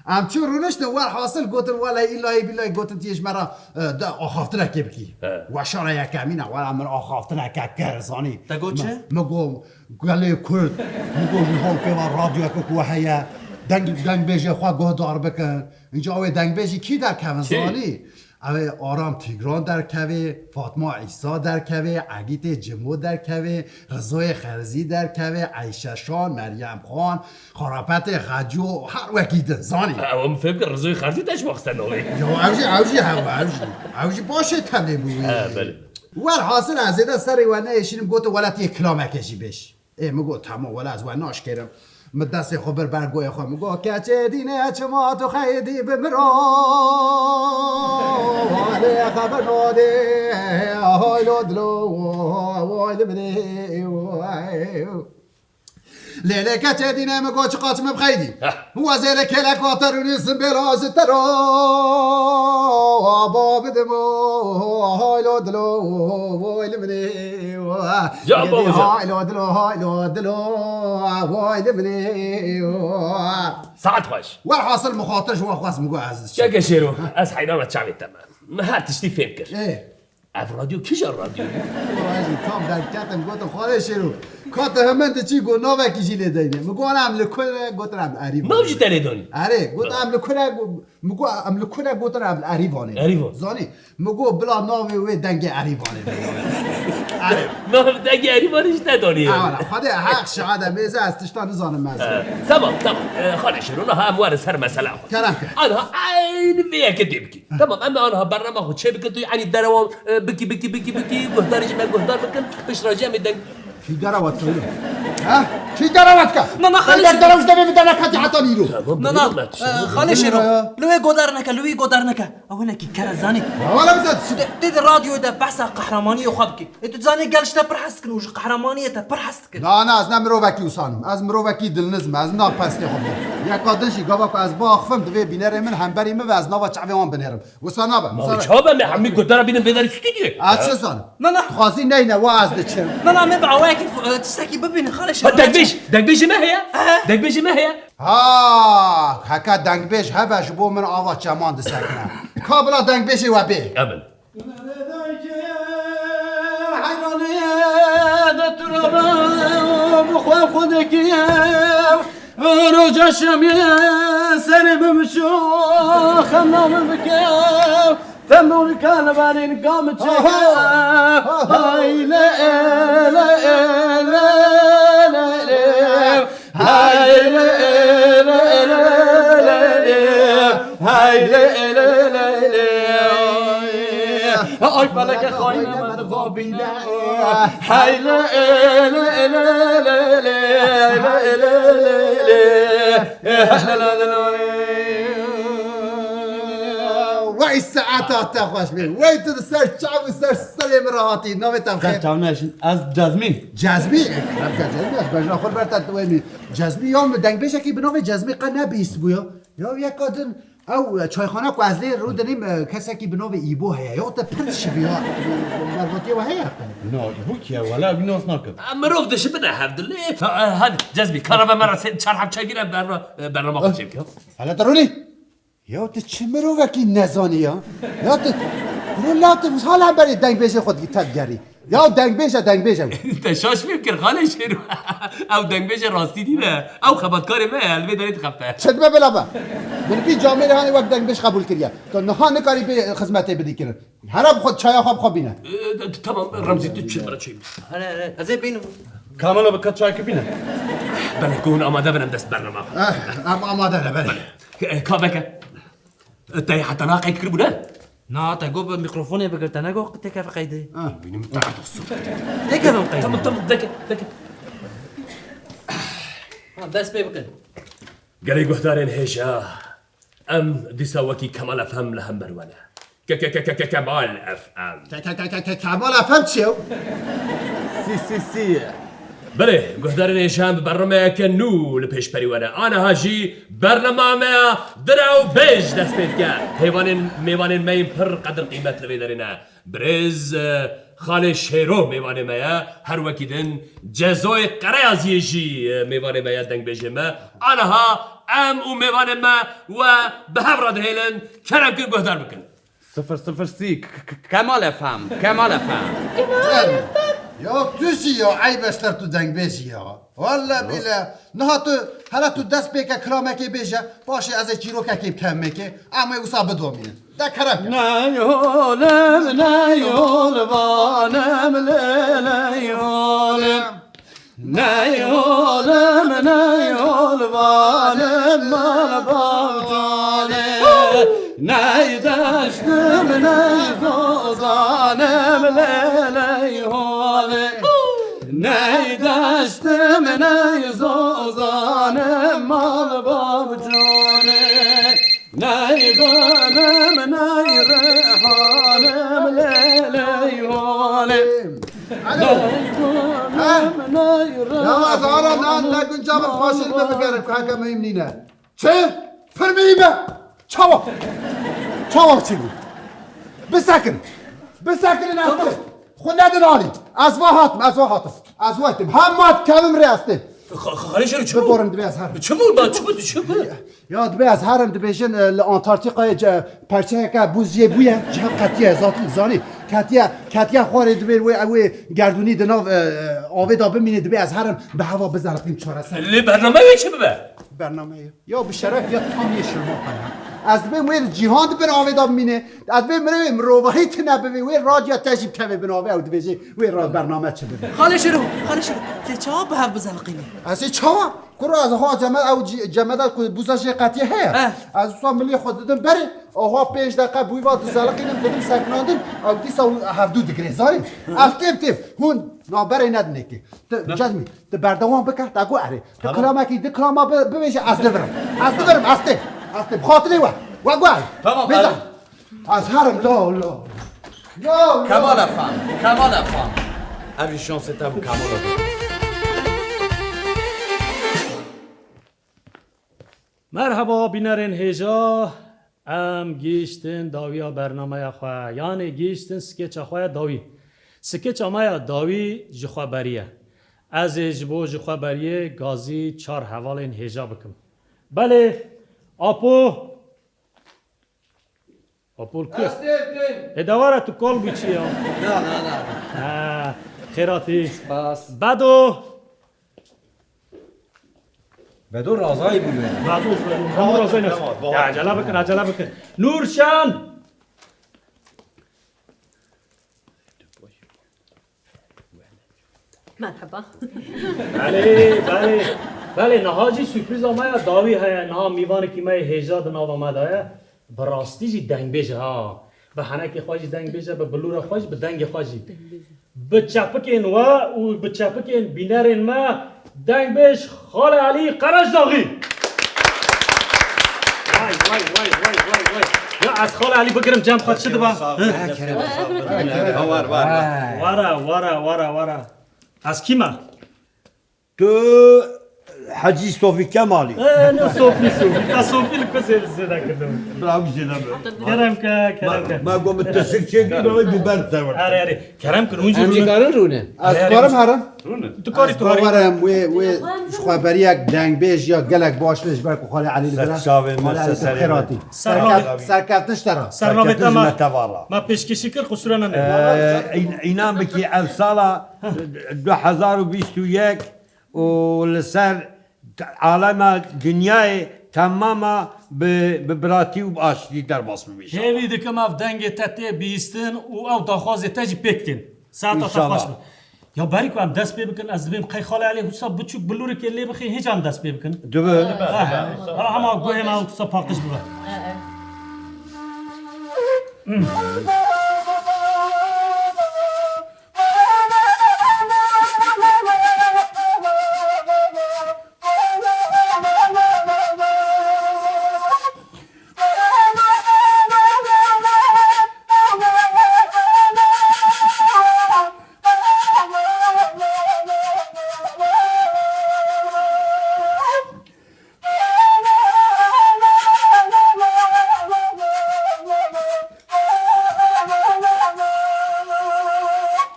Em çûn rûniştin, werhasil gotin, welay îlayî bîlayî gotin, tu yê ji me re, e, de axaftinekê bikî. He. Weşana yekemîn e, wela min axaftineke kir, zanî. Te got çi? Min, min got, gelê Kurd, min got, ji holkê ve radyoyeke ku heye, deng, dengbêjê xwe guhdar bikin. Înca ew ê dengbêjî kî derkevin, kî? Zanî? Ew ê Aram Tîgran derkevê, Fatma Îsa derkevê, Egîtê Cimo derkevê, Rizoyê Xerzî derkevê, Eyşe Şan, Meryem Xan, Xarapetê Xeco, her wekî din, zanî. Ew min fêm kir, Rizoyê Xerzî te ji xwe xiste navê. Ya ew jî, ew jî hewa, ew jî. Ew jî başê tevlê bû wî. He, belê. Werhasil ez zêde serê we neêşînim, gotin, wela tu yê kilamekê jî bêj. Ê, min got, temam, wela ez we naşkêrim. Min destê xwe bir ber goyê xwe, min got, keçê dîne çima tu xeydî bi min re? Lê xeber nadê, haylo dilo, way li min ê, way. Lê, lê keçê dîne, min got, çiqas min bixeydî. Heh. Wezê li kêleka te rûnî zimbêla ji te re aba bidim. Haylo dilo, way li min ê. Ya Gedê baba. Haylo dilo, haylo dilo, way li min ê. Saet xweş. Werhasil min xatir ji we xwest, min got ez diçim. Keke Şêro, ez heyran me çavê te me. Min her tiştî fêm kir. Ê. Ev radyo kîja radyo ye? Wala jî tam derketim, gotim, Xwedê Şêro, ka tu hemen diçî, got, navekî jî lê deyne. Min got, em li ku re? Gotin, em Erîvan. Nav jî te lê danî? Erê, got, em li ku re? Got, min got, em li ku re? Gotin, em li Erîvanê. Erîvan. Zanî? Min got, bila navê wê dengê Erîvanê be. Erê. Nav dengê Erîvanê jî te danî ye. Wala, Xwedê heq şahid e, mêze ez tişta nizanim ez. He, tamam, tamam. E, Xwedê Şêro, niha em werin ser mesela xwe. Kerem ke. Aniha eynî vê yekê dê bikî. Tamam, em ê aniha bernama xwe çê bikin, tu, yanî, derewa, e, bikî, bikî, bikî, bikî, guhdarî ji me guhdar bikin, piştre jî em ê deng. Fîgara we tune. Ha? Çi dera dike? Na, na, xalê Şêro. Dera ji devê min derneketî heta îro. Na, na, e, xalê Şêro. Li wê godar neke, li wî godar neke. Ew hinekî ker e, zanî. Ya wala bize. Tê, tê di radyoyê de behsa qehremaniyê xwe bike. Ê, tu dizanî gel ji te pir hez dikin û ji qehremaniyê te pir hez dikin. Na, na, ez ne mirovekî wisa nim. Ez mirovekî dilniz me. Ez na pestê xwe bim. Yeka din jî gava ku ez biaxivim, divê bînerê min hemberî min ve ez nava çavê wan binêrim. Wisa nabe, wisa nabe. Ma çawa be, me hemî gotara bînin vê derî stûdyoyê. Ez çi zanim? Na, na. Dixwazî neyne, wa ez diçim. Na, na, me bi awayekî f-, e, tiştekî bibînin, xalê Şêro. Ha, dengbêj, dengbêjê me heye. He. Dengbêjê me heye. Ha, heke dengbêj hebe ji bo min ava çeman disekine. Ka bila dengbêjê we bê. Emin. Heyranê de tu re bi xwe xwe dikî. Roja şemê serê min biçû, xemla min bike. Tembûrika li berîn ka min çêke. Hay lê, lê, lê, lê, lê. Hay lê, lê, lê, lê, lê. Hay lê, lê, lê, lê. Ay feleke xayne me dixabîne. Hey le, le, le, le, le, le, le, le, le, le. Wey saeta te xweş be. Wey tu di ser çav û ser serê min re hatî. Navê te bi xêr? Ser çav neşin. Ez Cezmî. Cezmî? Kerem ke Cezmî, ez bejna xwe ber te diwêmî. Cezmî ya min dengbêjekî bi navê Cezmî qe nebihîstibû ya. Ya yeka din Ew, e, çayxana ku ez lê rûdinîm, e, kesekî bi navê Îbo heye. Ya te pir dişibî ya. Mervatiyê we heye? Na, Îbo kî ye? Wela wî nas nakim. E, mirov dişibine hevdilê. E, e, hadi, Cezmî, kara ve me re sê çar heb çay bîne berna-, e, bernama xwe çêbike. Hele te rûnî? Ya tu çi mirovekî nezanî ya? Ya tu, rû la tu hal hemberî dengbêjê xwe dî te digerî. Ya dengbêj e, dengbêj e. Te şaş fêm kir, xalê Şêro. Ew dengbêjê rastî nîne. Ew xebatkarê me ye, li vê derê dixebite. Çi dibe bila be? Min vî camêrê hanê wek dengbêj qebûl kiriye. Tu niha nikarî bê xizmetê bidî kirin. Here bi xwe çaya xwe bi xwe bîne. E, t-, tamam, Remzî, tu çi bira çay bî. Here, here, ez ê bînim. Kamilo bi ka çayekî bîne. Belê, ku hûn amade bin, em dest bernama. Eh, em amade ne, belê. Belê. E, ka veke. Te heta niha qeyd kiribû, ne? Na, te got bi mîkrofonê bigir, te negot têkeve qeydê. Ha. Bînim te dostum. Têkevim qeydê. Tamam, tamam, veke, veke. Ha, dest pê bikin. Gelê guhdarên hêja, em dîsa wekî Kemal F M li hember we ne. Ke-, ke-, ke-, ke-, ke-, Kemal F M. Ke-, ke-, ke-, ke-, ke-, Kemal F M çi ye? Si, si, si. Belê, guhdarên hêja, em bi bernameyeke nû li pêşberî we ne. Aniha jî bernama me ya Dire û Bêj dest pê dike. Hêvanên, mêvanên me yên pir qedir qîmet li vê derê ne. Birêz, e, Xalê Şêro mêvanê me ye. Her wekî din Cezoyê Qereyaziyê jî, e, mêvanê me ye, dengbêjê me. Aniha em û mêvanê me we bi hev re dihêlin. Kerem kin guhdar bikin. Sifir sifir sî, K-, K-, Kemal F M, Kemal F M. Ya tu jî ya, eyb e ser tu dengbêjî ya. Welle bile, niha tu, hele tu dest pê ke kilamekê bêje, paşê ez ê çîrokekê bikevim mêkê, em wê wisa bidomînin. De kerem ke. Ney olim, ney olvanim, lê ley olim. Ney olim, ney olvanim, mal bavcanê. Ney deştim, ney zozanim, lê ley holê. Ney deştim, ney zozanim, mal bavcanê. Ney gulim, ney reyhanim, lê ley holê. Alo. Ney gulim, ney reyhanim. Ya ez ara nan ne gunca min paşê me bigerim, kaka mühim nîne. Çi? Pir mühim e. Çawa? Çawa çi bû? Bisekin. Bisekinin ez. Tamam. Xwe nedin alî. Ez va hatim, ez va hatim. Ez va hatim. Hema dikevim rê ez têm. Xa-, xa-, Xalê Şêro, çi bû? Biborin, divê ez herim. Çi bû da, çi bû, çi bû? Ya, divê ez herim, dibêjin, e, li Antarktîkayê ce-, perçeyeke bûz jê bûye, ciha qetiye, zaten zanî. Ketiye, ketiye xwarê, divê wê, wê gerdûnî di nav, e, e, avê de bimîne, divê ez herim, bi heva bizeliqîm çareser. Lê bername wê çi bibe? Bername ye. Ya bi şeref ya tam yê şirmata ya. Ez dibêm wê li cîhan di bin avê de bimîne. Ez dibêm mirovê mirovahî tune bivê. Wê radya te jî bikeve bin avê ew dibêjê wê ra bername çi bibe. Xalê Şêro, Xalê Şêro, tê çawa bi hev bizeliqînê? Ez ê çawa? Kuro ez ha cemed, ew cî-, cemeda ku bûza jê qetiye heye. Eh. Ez wisa milê xwe didim berê, aha pênc deqe bûyî va dizeliqînim, didim sekinandin, ew dîsa hûn hevdû digirê, zanî? Ez têm têm, hûn naberê nedinê kê. Tu, Cezmî, tu berdewam bike, te got erê. Tu Tamam. kilamekî, di kilama bi-, bibêje, ez li vir im. Ez li vir im, ez têm. Ez têm. Xatirê we. We got erê. Tamam, Bêza. erê. Ez herim, la, la. La, la. Kemal Efendi, Kemal Efendi. Ev jî şansê te bû, Kemal Efendi. Merheba, bînerên hêja. Em gihîştin dawiya bernameya xwe, yanê gihîştin skeça xwe ya dawî. Skeça me ya dawî ji xwe beriye. Ez ê ji bo ji xwe beriyê gazî çar hevalên hêja bikim. Belê, Apo. Apo li ku? Ez têm, têm. Ê, dewara tu kol bû çi ya? Na, na, na. Ha, xêratî. Spas. Bedo. Bedo razayî bû be. Bedo, Bedo, hemû razayî nas. Tamam, tamam. Ya, acele bikin, acele bikin. Nûrşan! Merhaba. Belê, belê. Belê, niha jî surprîza me ya dawî heye. Niha mîvanekî me yê hêja di nava me de ye. Bi rastî jî dengbêj e ha. Bi henekê xwe jî dengbêj e, bi bilûra xwe jî, bi dengê xwe jî. Bi çepikên we û bi çepikên bînerên me dengbêj Xalê Elî Qerejdaxî. Vay, vay, vay, vay, vay, vay. Ya ez Xalê Elî bigirim cem xwe çi dibe? Sağ ol. Hı? Kerem. Var, var, var. Vay. Wara, wara, wara, wara. Ez kî me? Tu Hecî Sofî Kemalî. E, ne Sofî, Sofî. Ta Sofî li ku zê-, zêde kirdim. Bravo, jêde be. Kerem ke, kerem ke. Ma, ma go min tesik çêkir, bavê biber ser. Erê, erê. Kerem kir, hûn jî Em jî rûnin. karin rûnin. Ez Erê, karim erê. herim. Rûnin. Tu karî, Ez tu karî. bawer im wê, wê ji xwe beriyek dengbêj ya gelek baş bê ji ber ku Xalê Elî li vir e. Ser çavê min, Xalê Elî ser tu serê xêr min. hatî. Ser Serkeft-, navê-, serkeftin ji te re. Ser navê te Serkeftin ji ma, me teva re. ma pêşkêşî kir, qisûra nenê. Ee, in-, înan bikî ev sala du hezar û bîst û yek û li ser te-, alema dinyayê temama bi, bi biratî û bi aştî derbas bibî. Hêvî dikim ev dengê te tê bihîstin û ew daxwazê te jî pêk tên. Saeta te xweş be. Înşallah. Ya berî ku em dest pê bikin, ez dibêm qey Xalê Elî wisa biçûk bilûrikê lê bixê, hêca em dest pê bikin. Dibe. Ha, ha, hema guhê me wisa paqij bibe.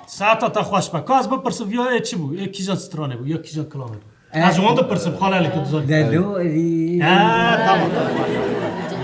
Saeta te xweş be. Ka ez bipirsim, ya ê çi bû? Ê kîjan stranê bû? Ya kîjan kilamê bû? Ez ji wan dipirsim, Xalê Elî, tu dizanî. Delo, e, Ha, tamam, tamam.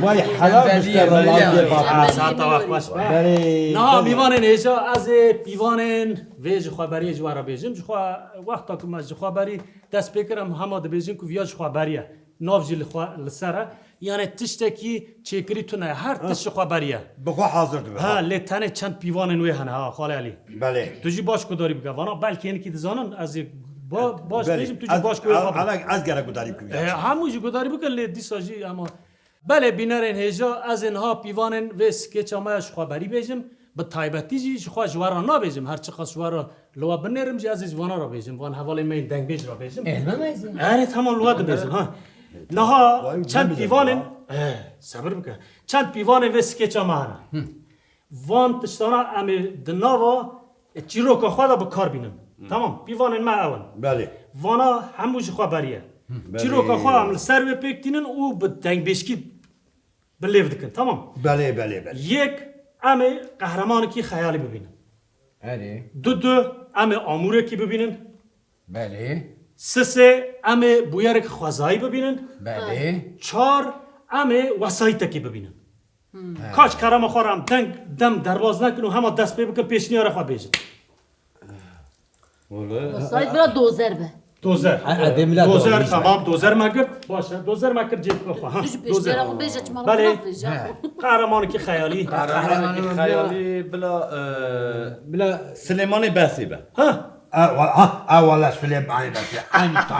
Vay, helal işte, Allah'ım. Ha, saeta we xweş be. Belê, Niha belê. mîvanên hêja, ez ê pîvanên vê ji xwe beriyê ji we re bêjim. Ji xwe, wexta ku me ji xwe berî dest pê kir, em hema dibêjin ku viya ji xwe beriye. Nav jî li xwe, li ser e. Yani tiştekî çêkirî tune ye. Her tişt ji xwe beriye. Bi xwe hazir dibe. Ha, lê tenê çend pîvanên wê hene, ha, Xalê Elî. Belê. Tu jî baş gudarî bike. Vana belkî hinekî dizanin, ez ê ba-, baş Belê. bêjim, tu jî Ez, baş guhê xwe bike. ez, ez gerek gudarî bikim. E, hemû jî gudarî bikin, lê dîsa jî ama. Belê, bînerên hêja, ez ê niha pîvanên vê skeça me ya ji xwe berî bêjim. Bi taybetî jî ji xwe ji we re nabêjim. Her çiqas ji we re li we binêrim jî, ez ê ji vana re bêjim. Van hevalên me yên dengbêj re bêjim. Elbet ez ê. Erê, tamam, li we dibêjim, ha. Niha Vay, çend demeyeceğim pîvanên, ya. eh, sebir bike. Çend pîvanên vê skeça me hene. Van tiştana em ê di nava, e, çîroka xwe de bi kar bînin. Tamam, pîvanên me ew in. Belê. Vana hemû ji xwe beriye. Belê. Çîroka xwe em li ser wê pêk tînin û bi dengbêjkî bi lêv dikin, tamam? Belê, belê, belê. Yek, em ê qehremanekî xeyalî bibînin. Erê. Du, du, em ê amûrekî bibînin. Belê. Sisê, em ê bûyerek xwezayî bibînin. Belê. Çar, em ê wesayîtekî bibînin. Hmm. Kaç kerema xwe re em deng, dem derbaz nekin û hema dest pê bikin, pêşniyara xwe bêjin. Wele. Wesayît bira dozer be. Dozer. Ha, ha, demila Dozer, dozer. tamam, dozer me girt. Baş e, dozer me kir cêbka xwe. Ha, Tu ji dozer. pêşniyara xwe bêje, çima Belê. xwe navêje. He. Qehremanekî xeyalî. Qehremanekî xeyalî bila, e, Bila Silêmanê Besê be. Ha. E, wa-, ha, e, wala Silêmanê Besê. Aynı tam.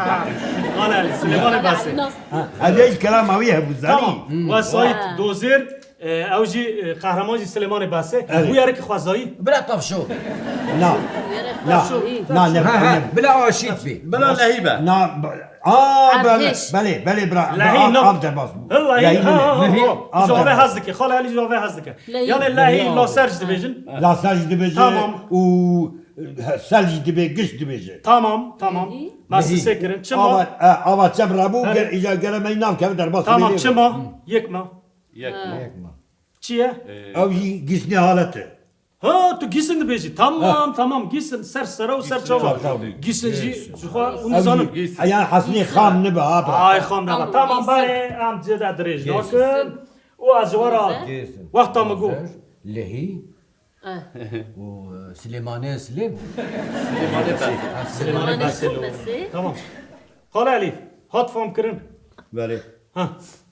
Wala Silêmanê Besê. Ha, ez ê kelama wî hebû, zanî. Tamam. Wesayît Dozêr, e, ew jî, e, qehreman jî Silêmanê Besê. Evet. Bûyerek xwezayî. Bila tavşo. Na. Na. Tavşo. Na, ne, Ha, ha, ne. Bila aşît bî. Bila lehî be. Na, ba-, a, belê, Erdhêj. Belê, belê, bira. Lehî, Av, no. Av derbas bû. Lehî, ha, ha, ha, Lehî. Ha. Av derbas. Ji avê hez dike. Xala Elî ji avê hez dike. Lehî. Yani lehî, Lehî. Laser jî dibêjin. Laser jî dibêjin. Tamam. Û Sel jî dibê, giş dibêje. Tamam, tamam. Lehî. Me sisê kirin. Çima? Ava, e, ava çem rabû, Evet. ger, îca gere me nav keve derbas Tamam, bê. Çima? Yek ma. Yek ma. Yek ma. Çi ye? Ee, Ew jî gîsnê halet e. Ha, tu gîsin dibêjî. Tamam, Ha. tamam. Gîsin ser sera û ser Gîsin çawa. Tamam, tamam. Gîsin jî Gîsin. ji xwe hûn Ew zanin. jî, Gîsin. eyan hesnê xam nibe, ha, bira. Ay, xam nebe. Tamam, Tamam, gîsin. Bayê, em cê de dirêj Gîsin. nakin. Û ez ji we re Gîsin. wexta min got. Lehî. Eh. Û, e, Silêmanê Silêm. Silêmanê Bes. Ha, Silêmanê Silêmanê Bes. Bes. Tamam. Xala Elî, hat fam kirin? Belê. Ha.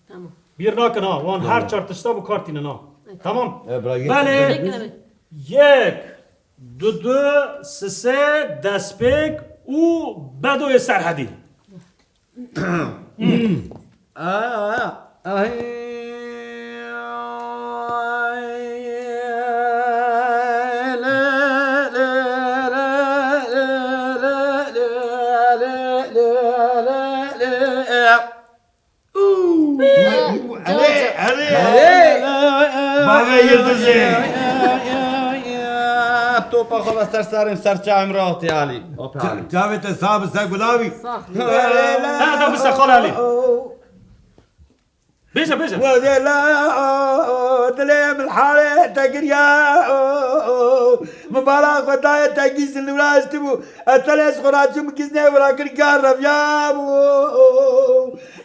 Tamam. Bîr nakin ha, wan Tamam. her çar tişta bi kar tînin ha. Evet. Tamam. E, bira, yek, Belê. yek. Yek, du, du, sisê, destpêk û Bedoyê Serhedî. Erê, erê. Erê. Bavê Yıldızê. Topa xwe ve ser serê min, ser çavê min rahatî Elî. Op Elî. Çavê te sax bi, ser gulavî. Sax. Ha, da bise xal Elî. Bêje, bêje. Wezê la, dilê min halê te giriya. Min bala xwe dayê te gîsin li wira hiştibû. Ez tenê ji xwe raçûm, gîsinê wira kir, gar reviyabû.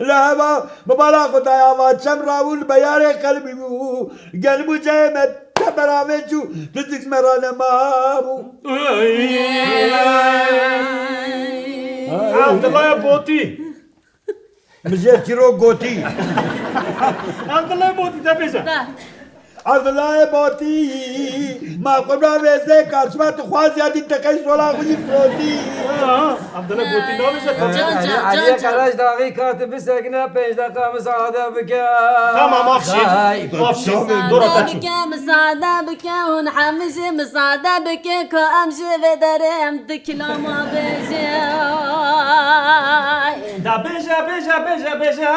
Li heva min bala xwe dayê, ava çem rabû, li beyarê qelbî bû. Gel bû cayê me te beravê çû, tu dik me ra nemabû. Abdullah Botî. Min jê çîrok gotî. Abdullah Botî, te bêje. De. Abdullah Botî, ma qurban vêzê karşıma tu xwaz ya dî te qey sola xwe yî firotî. Ha, Abdullah Botî, nabêje, te Can, bêje. can, Elî, can, Elî can. Karaş daxî ka tu bisekine, pênc deqa misade bike. Tamam, Afşîn. Ay. Afşîn. Dora Misade te çû. bike, misade bike, hûn hemî jî misade bike, ka em jî vê derê em di kilama bêje. Da bêje, bêje, bêje, bêje.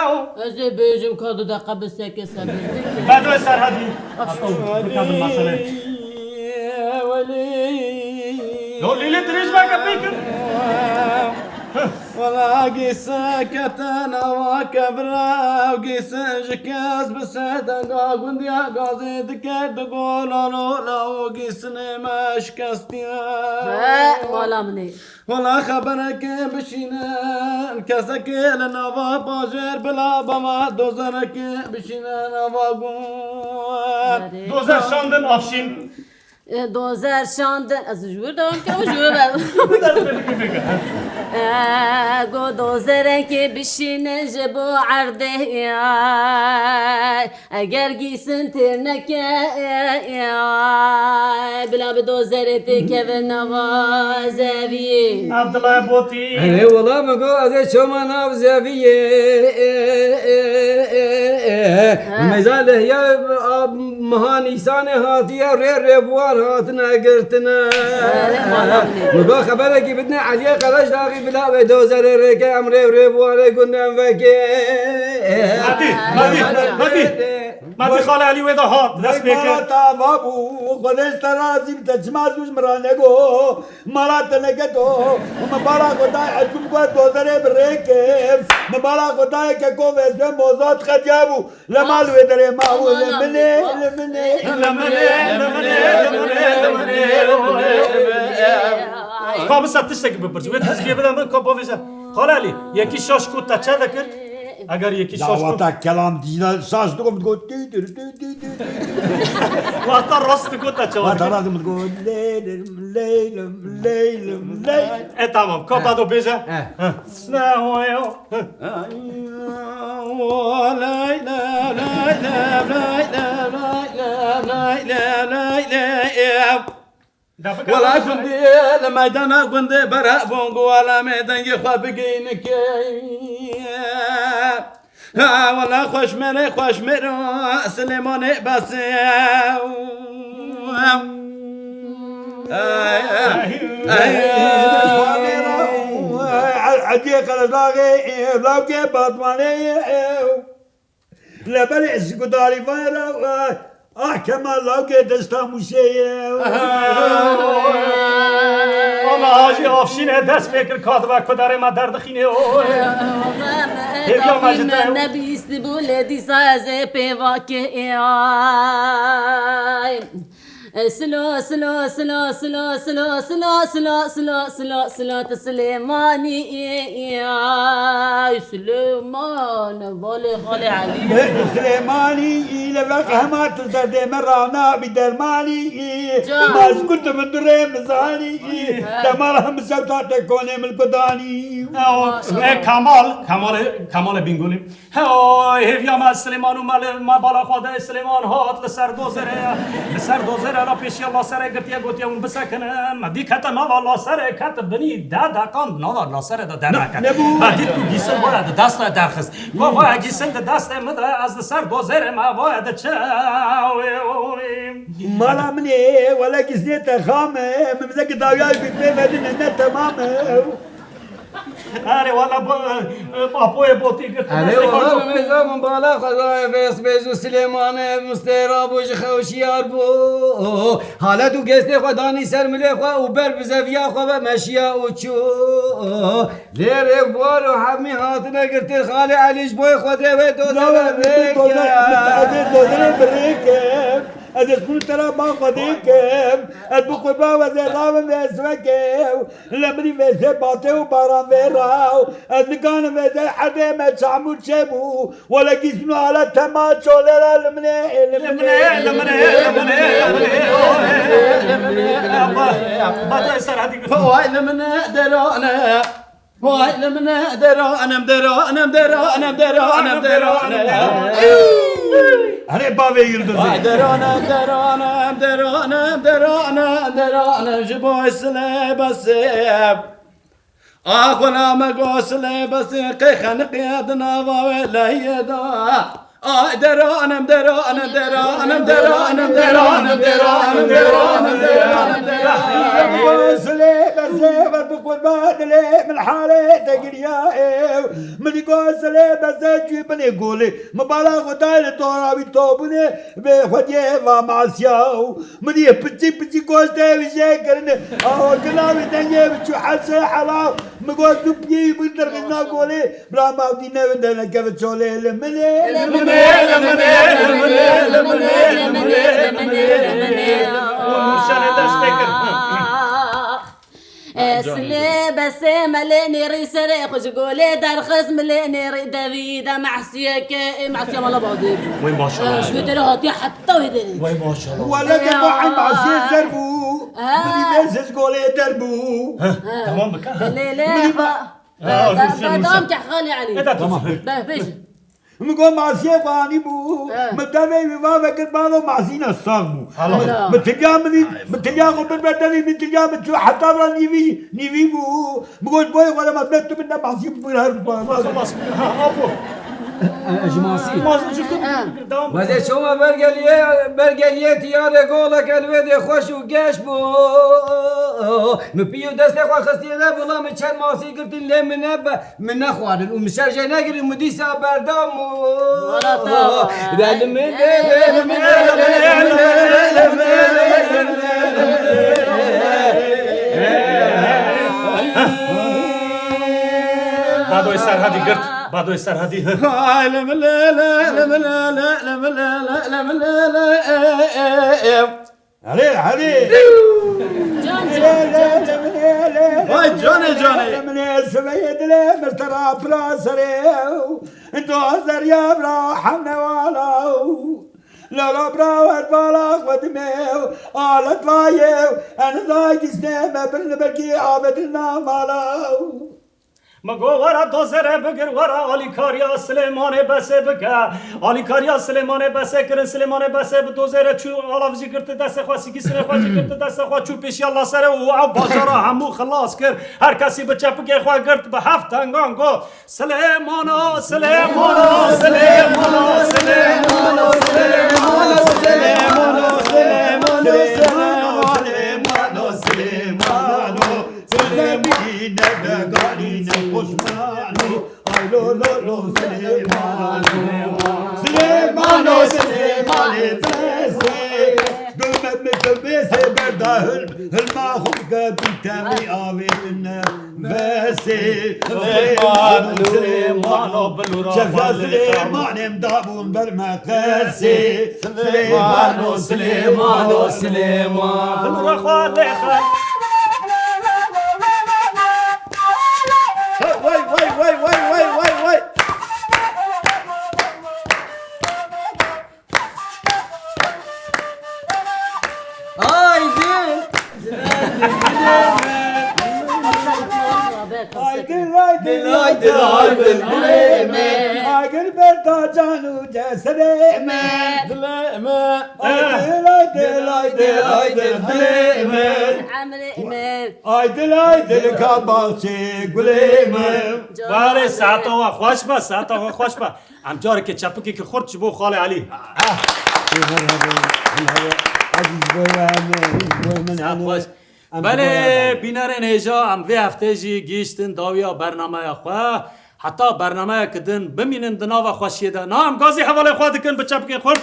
Ez ê bêjim ka du deqa biseke sebir bike. Bedoyê Serhedî. Ato, bike min mesele. Welî. Yo, lîlê dirêj veke pêkin. Wela gîse kete nava kevra û gîse ji kes bi sê denga gundiya gazê dike digo lalo lawo gîsinê me şikestiye. He, mala min ê. Wela xeberekê bişînin, kesekê li nava bajêr bila bama dozerekê bişîne nava gund. Dozer şandin Afşîn. E, dozer şandin. Ez ji wir dewam kim, ji wir ben. E, go dozerekê bişîne ji bo erdê. Eger gîsin têr neke, bila bi dozerê têkeve nava zeviyê. Abdullah Botî. Erê wela min got, ez ê çoma nav zeviyê. Ha. Meza lehiya, a, meha Nîsanê hatiye rê rêbuar hatine girtine. Erê, wela min ê. Min got, xeberekî bidine Eliyê Qereşdaxî bila wê dozerê rêke, em rê rêbuarê gundem veke. Hadi, hadi, hadi. Ma tu xala Elî wê de hat, dest pê kir. Mala te ava bû, Xwedê ji te razî bi, te çima zû ji min re nego, mala te neketo, min bala xwe dayê, ez çûm ku ez dozerê bi rê kim, min bala xwe dayê keko vêzbe mozat xetiya bû, li mal wê derê ma bû, li min ê, li min ê, li min ê, li min ê, li min ê, li min ê. Ka bisa tiştekî bipirç, wê tiştekî bide min, ka bavêje. Xala Elî, yekî şaş ku te çe dikir? Eger yekî şaş got. Dawata kelam dîna şaş dikom digot, tü tü tü tü tü tü. Wexta rast digot te çawa Wexta dikir? Rast digot, leylim, leylim, leylim, leylim. E, tamam, kapa do bêje. He. He. Ne hoyo. He. Leylim, leylim, leylim, leylim, leylim, leylim, leylim. Wela gundê li meydana gundê bere bûn, ku wela me dengê xwe bigeynikê. Ha, wela xweş mêrê, xweş mêro Silêmanê besê. Ediyê Qerezlaxê, lawkê Batmanê. Leberê Sikudarî vayra, ah, Kemal lawkê desta Mûsê ye. Ana Hacî Afşînê dest pê kir, ka dibe ku derê me derdixînê, oy. Hêviya me ji te. Me bîstibû lê dîsa ez ê pêvakê, ê ay. Silo, silo, silo, silo, tu Silêmanî î, ay Silêman, balê xalê Elî. Be, tu Silêmanî î, li ve qehma tu derdê me ravna bî dermanî î. Can. Ma ji ku tu min durê min zanî î. He. Dema re min sewta te konê min gudanî. Ew, e, Kemal, Kemalê, Kemalê Bîngolî. He, oy, hêviya me Silêman û me li, me bala xwe de Silêman hat li ser dozerê. Li ser dozerê re pêşiya laserê girtiye, gotiye hûn bisekinin. Me dî kete nava laserê, ket binî, deh deqan nava laserê de derneket. Ne, ne bû. Me dît ku gîsil waya di dest de derxist. Ku waya gîsil di destê min de, ez li ser dozerê me waya diçim. Mala min ê, wele gîslê te xam e, min bize ki dawiyayê bî pê vedine, ne temam e. Erê, wala bo-, e, bapoyê botî girtin. Erê, destê wala xwe. Min bala xwe da, vês bêz û Silêmanê mistêra bû, ji xew şiyar bû. Halet û gestê xwe danî ser milê xwe û ber bi zeviya xwe ve meşiya û çû. Lê rêkbar û hemî hatine girtin, xalê Elî ji boyê xwe dê wê dozere rêke. Ez ê dozere bi rêke. Ez ê ji te re ba xwe dêkim. Ez bi qurban ve zê ravim vê sivekê. Li mirî vêsê batê û baran vê raw. Ez nikanim vêsê herdê me çamûr çêbû. Wele gîsno ala tema çolê ra li min ê, li min ê, li min ê, li min ê, li min ê. Ba, ba, ser hadi. Vay li min ê derane. Vay li min ê deranem, deranem, deranem, deranem, deranem. Erê bavê Yıldız'ı. Vay deranem, deranem, deranem, deranem, deranem, ji bo silê besê. Ax, wela me go silê besê, qey xeniqê di nava wê lehiyê de. Ay deranem, deranem, deranem, deranem, deranem, deranem, deranem, deranem, deranem. Silê besê, ver bi qurban dilê min halê te giriya ew. Min go silê besê çû binê golê. Min bala xwe dayê li tora wî tobûnê bê xwediyê va masiya. Min yê piçî piçî goştê wî jê kirine. Aho gina wî dengê wî çû hesê helaw. Min got tu piyê wî bin derxîna golê. Bila mavdî ne winde nekeve çolê li min ê. Li min ê, li min ê, li min ê, li min ê, li min ê, li min ê, li min ê. Û nûşanê dest pê kir. Silê besê me lê nêrî serê xwe ji golê derxist, mi lê nêrî devî de mehsiyeke, ê mehsiya mala badê bû. Wey maşallah. Ji wê derê hatiye heta wê derê. Wey maşallah. Wele de ba eyn mehsiyê zer bû. Ha. Min dî vê ji golê der bû. Ha, tamam bike. Lê lê. Ha, dur, dur, dur. Berdam ke xalê Elî. Eda, tamam. Be, bêjin. Min got masiyê xwe anî bû. He. Min devê wî va vekir balo masîna sax bû. Hala. Min, min tilya min, min tilya xwe bir ber devê min tilya min çû heta vira nîvî, nîvî bû. Min got boyê xwe de ma tu min ne masî bû her xwe. Xwe masî. Ha, apo. E, e, ji masî. Masî ji ku. He. Devam. Wezê çoma bergeliye, bergeliye tiyarê golek elwêdê xweş û geş bû. Min pî û destê xwe xistiye de bila min çend masî girtin lê min nebe. Min nexwarin û min ser jê negirin, min dîsa berdam û. Wala te. Badoyê Serhedî girt, Badoyê Serhedî. Hay, lemilele, lemilele, lemilele, lemilele. Erê, erê. Can, can, can, can. Vay canê, canê. Min ê siveyê dilê min te ra pira serê. Do zerya bira hemne wala. Lala bira wer bala xwe dimê. Alet vayê. En zay gizne me bin belki abetin namala. Min got, were dozere bigir, were alîkariya Silêmanê besê bike. Alîkariya Silêmanê besê kirin, Silêmanê besê bi dozere çû, alav jî girti destê xwe, sîkîsirê xwe jî girti destê xwe, çû pêşiya laserê û ew bajara hemû xilas kir. Her kesî bi çepikê xwe girt, bi heft tengan got, Silêmano, Silêmano, Silêmano, Silêmano, Silêmano, Silêmano, Silêmano, Silêmano, Silêmano, Silêmano, Silêmî ne begalî ne poşmano, ay lo lo lo Silêmano, Silêmano, Silêmanê besê, gumê mi gumê sê berda hil, hilma xwe ke bîtemî avêtine. Mesê Silêmano, Silêmano, Çefya Silêmanê em dabûn ber meqesê. Silêmano, Silêmano, Silêmano. Bi nûra xwe lê xwe. Wey, wey, wey. Haydi. Aydın, aydın, aydın, aydın, aydın, aydın, aydın, aydın, aydın, aydın, berda can û cesedê me. Dilê me. Aydın, aydın, aydın, aydın, dilê me. Emrê me. Aydın, aydın, kabakçı gülê me. Warê, saeta we xweş be, saeta we xweş be. Em carekê çepikekî xurt ji bo Xalê Elî. Ah, merhaba, merhaba. Ez ji bo we heme, ji bo min Saet hene. Xweş. Em ji bo we Belê, hene. Bînerên hêja, em vê heftê jî gihîştin dawiya bernameya xwe. Heta bernameyeke din bimînin di nava xweşiyê de. Na em gazî hevalê xwe dikin bi çepikên xurt.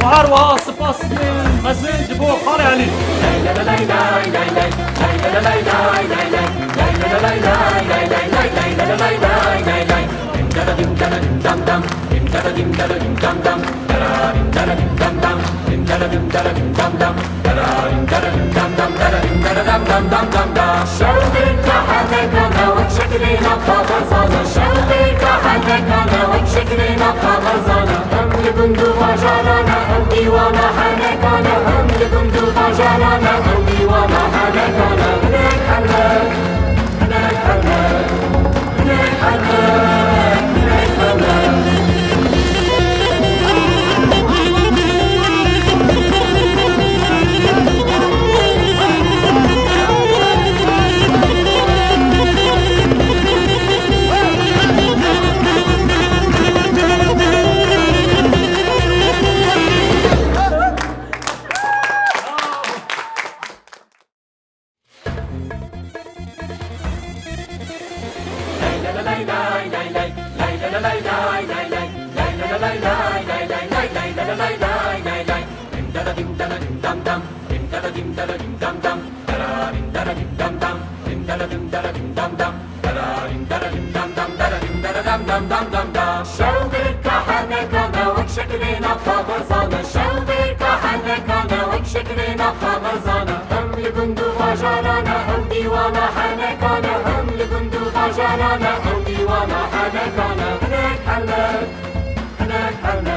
Û her wiha spasiyên mezin ji bo Xalê Elî. Şewqê kahenekane wek şekilê navxa xwezane, şewqê kahenekane wek şekilê navxa xwezane. Em li gund û bajarane, ew dîwana henekane, em li gund û bajarane, ew dîwana henekane. Hinek henek, hinek henek.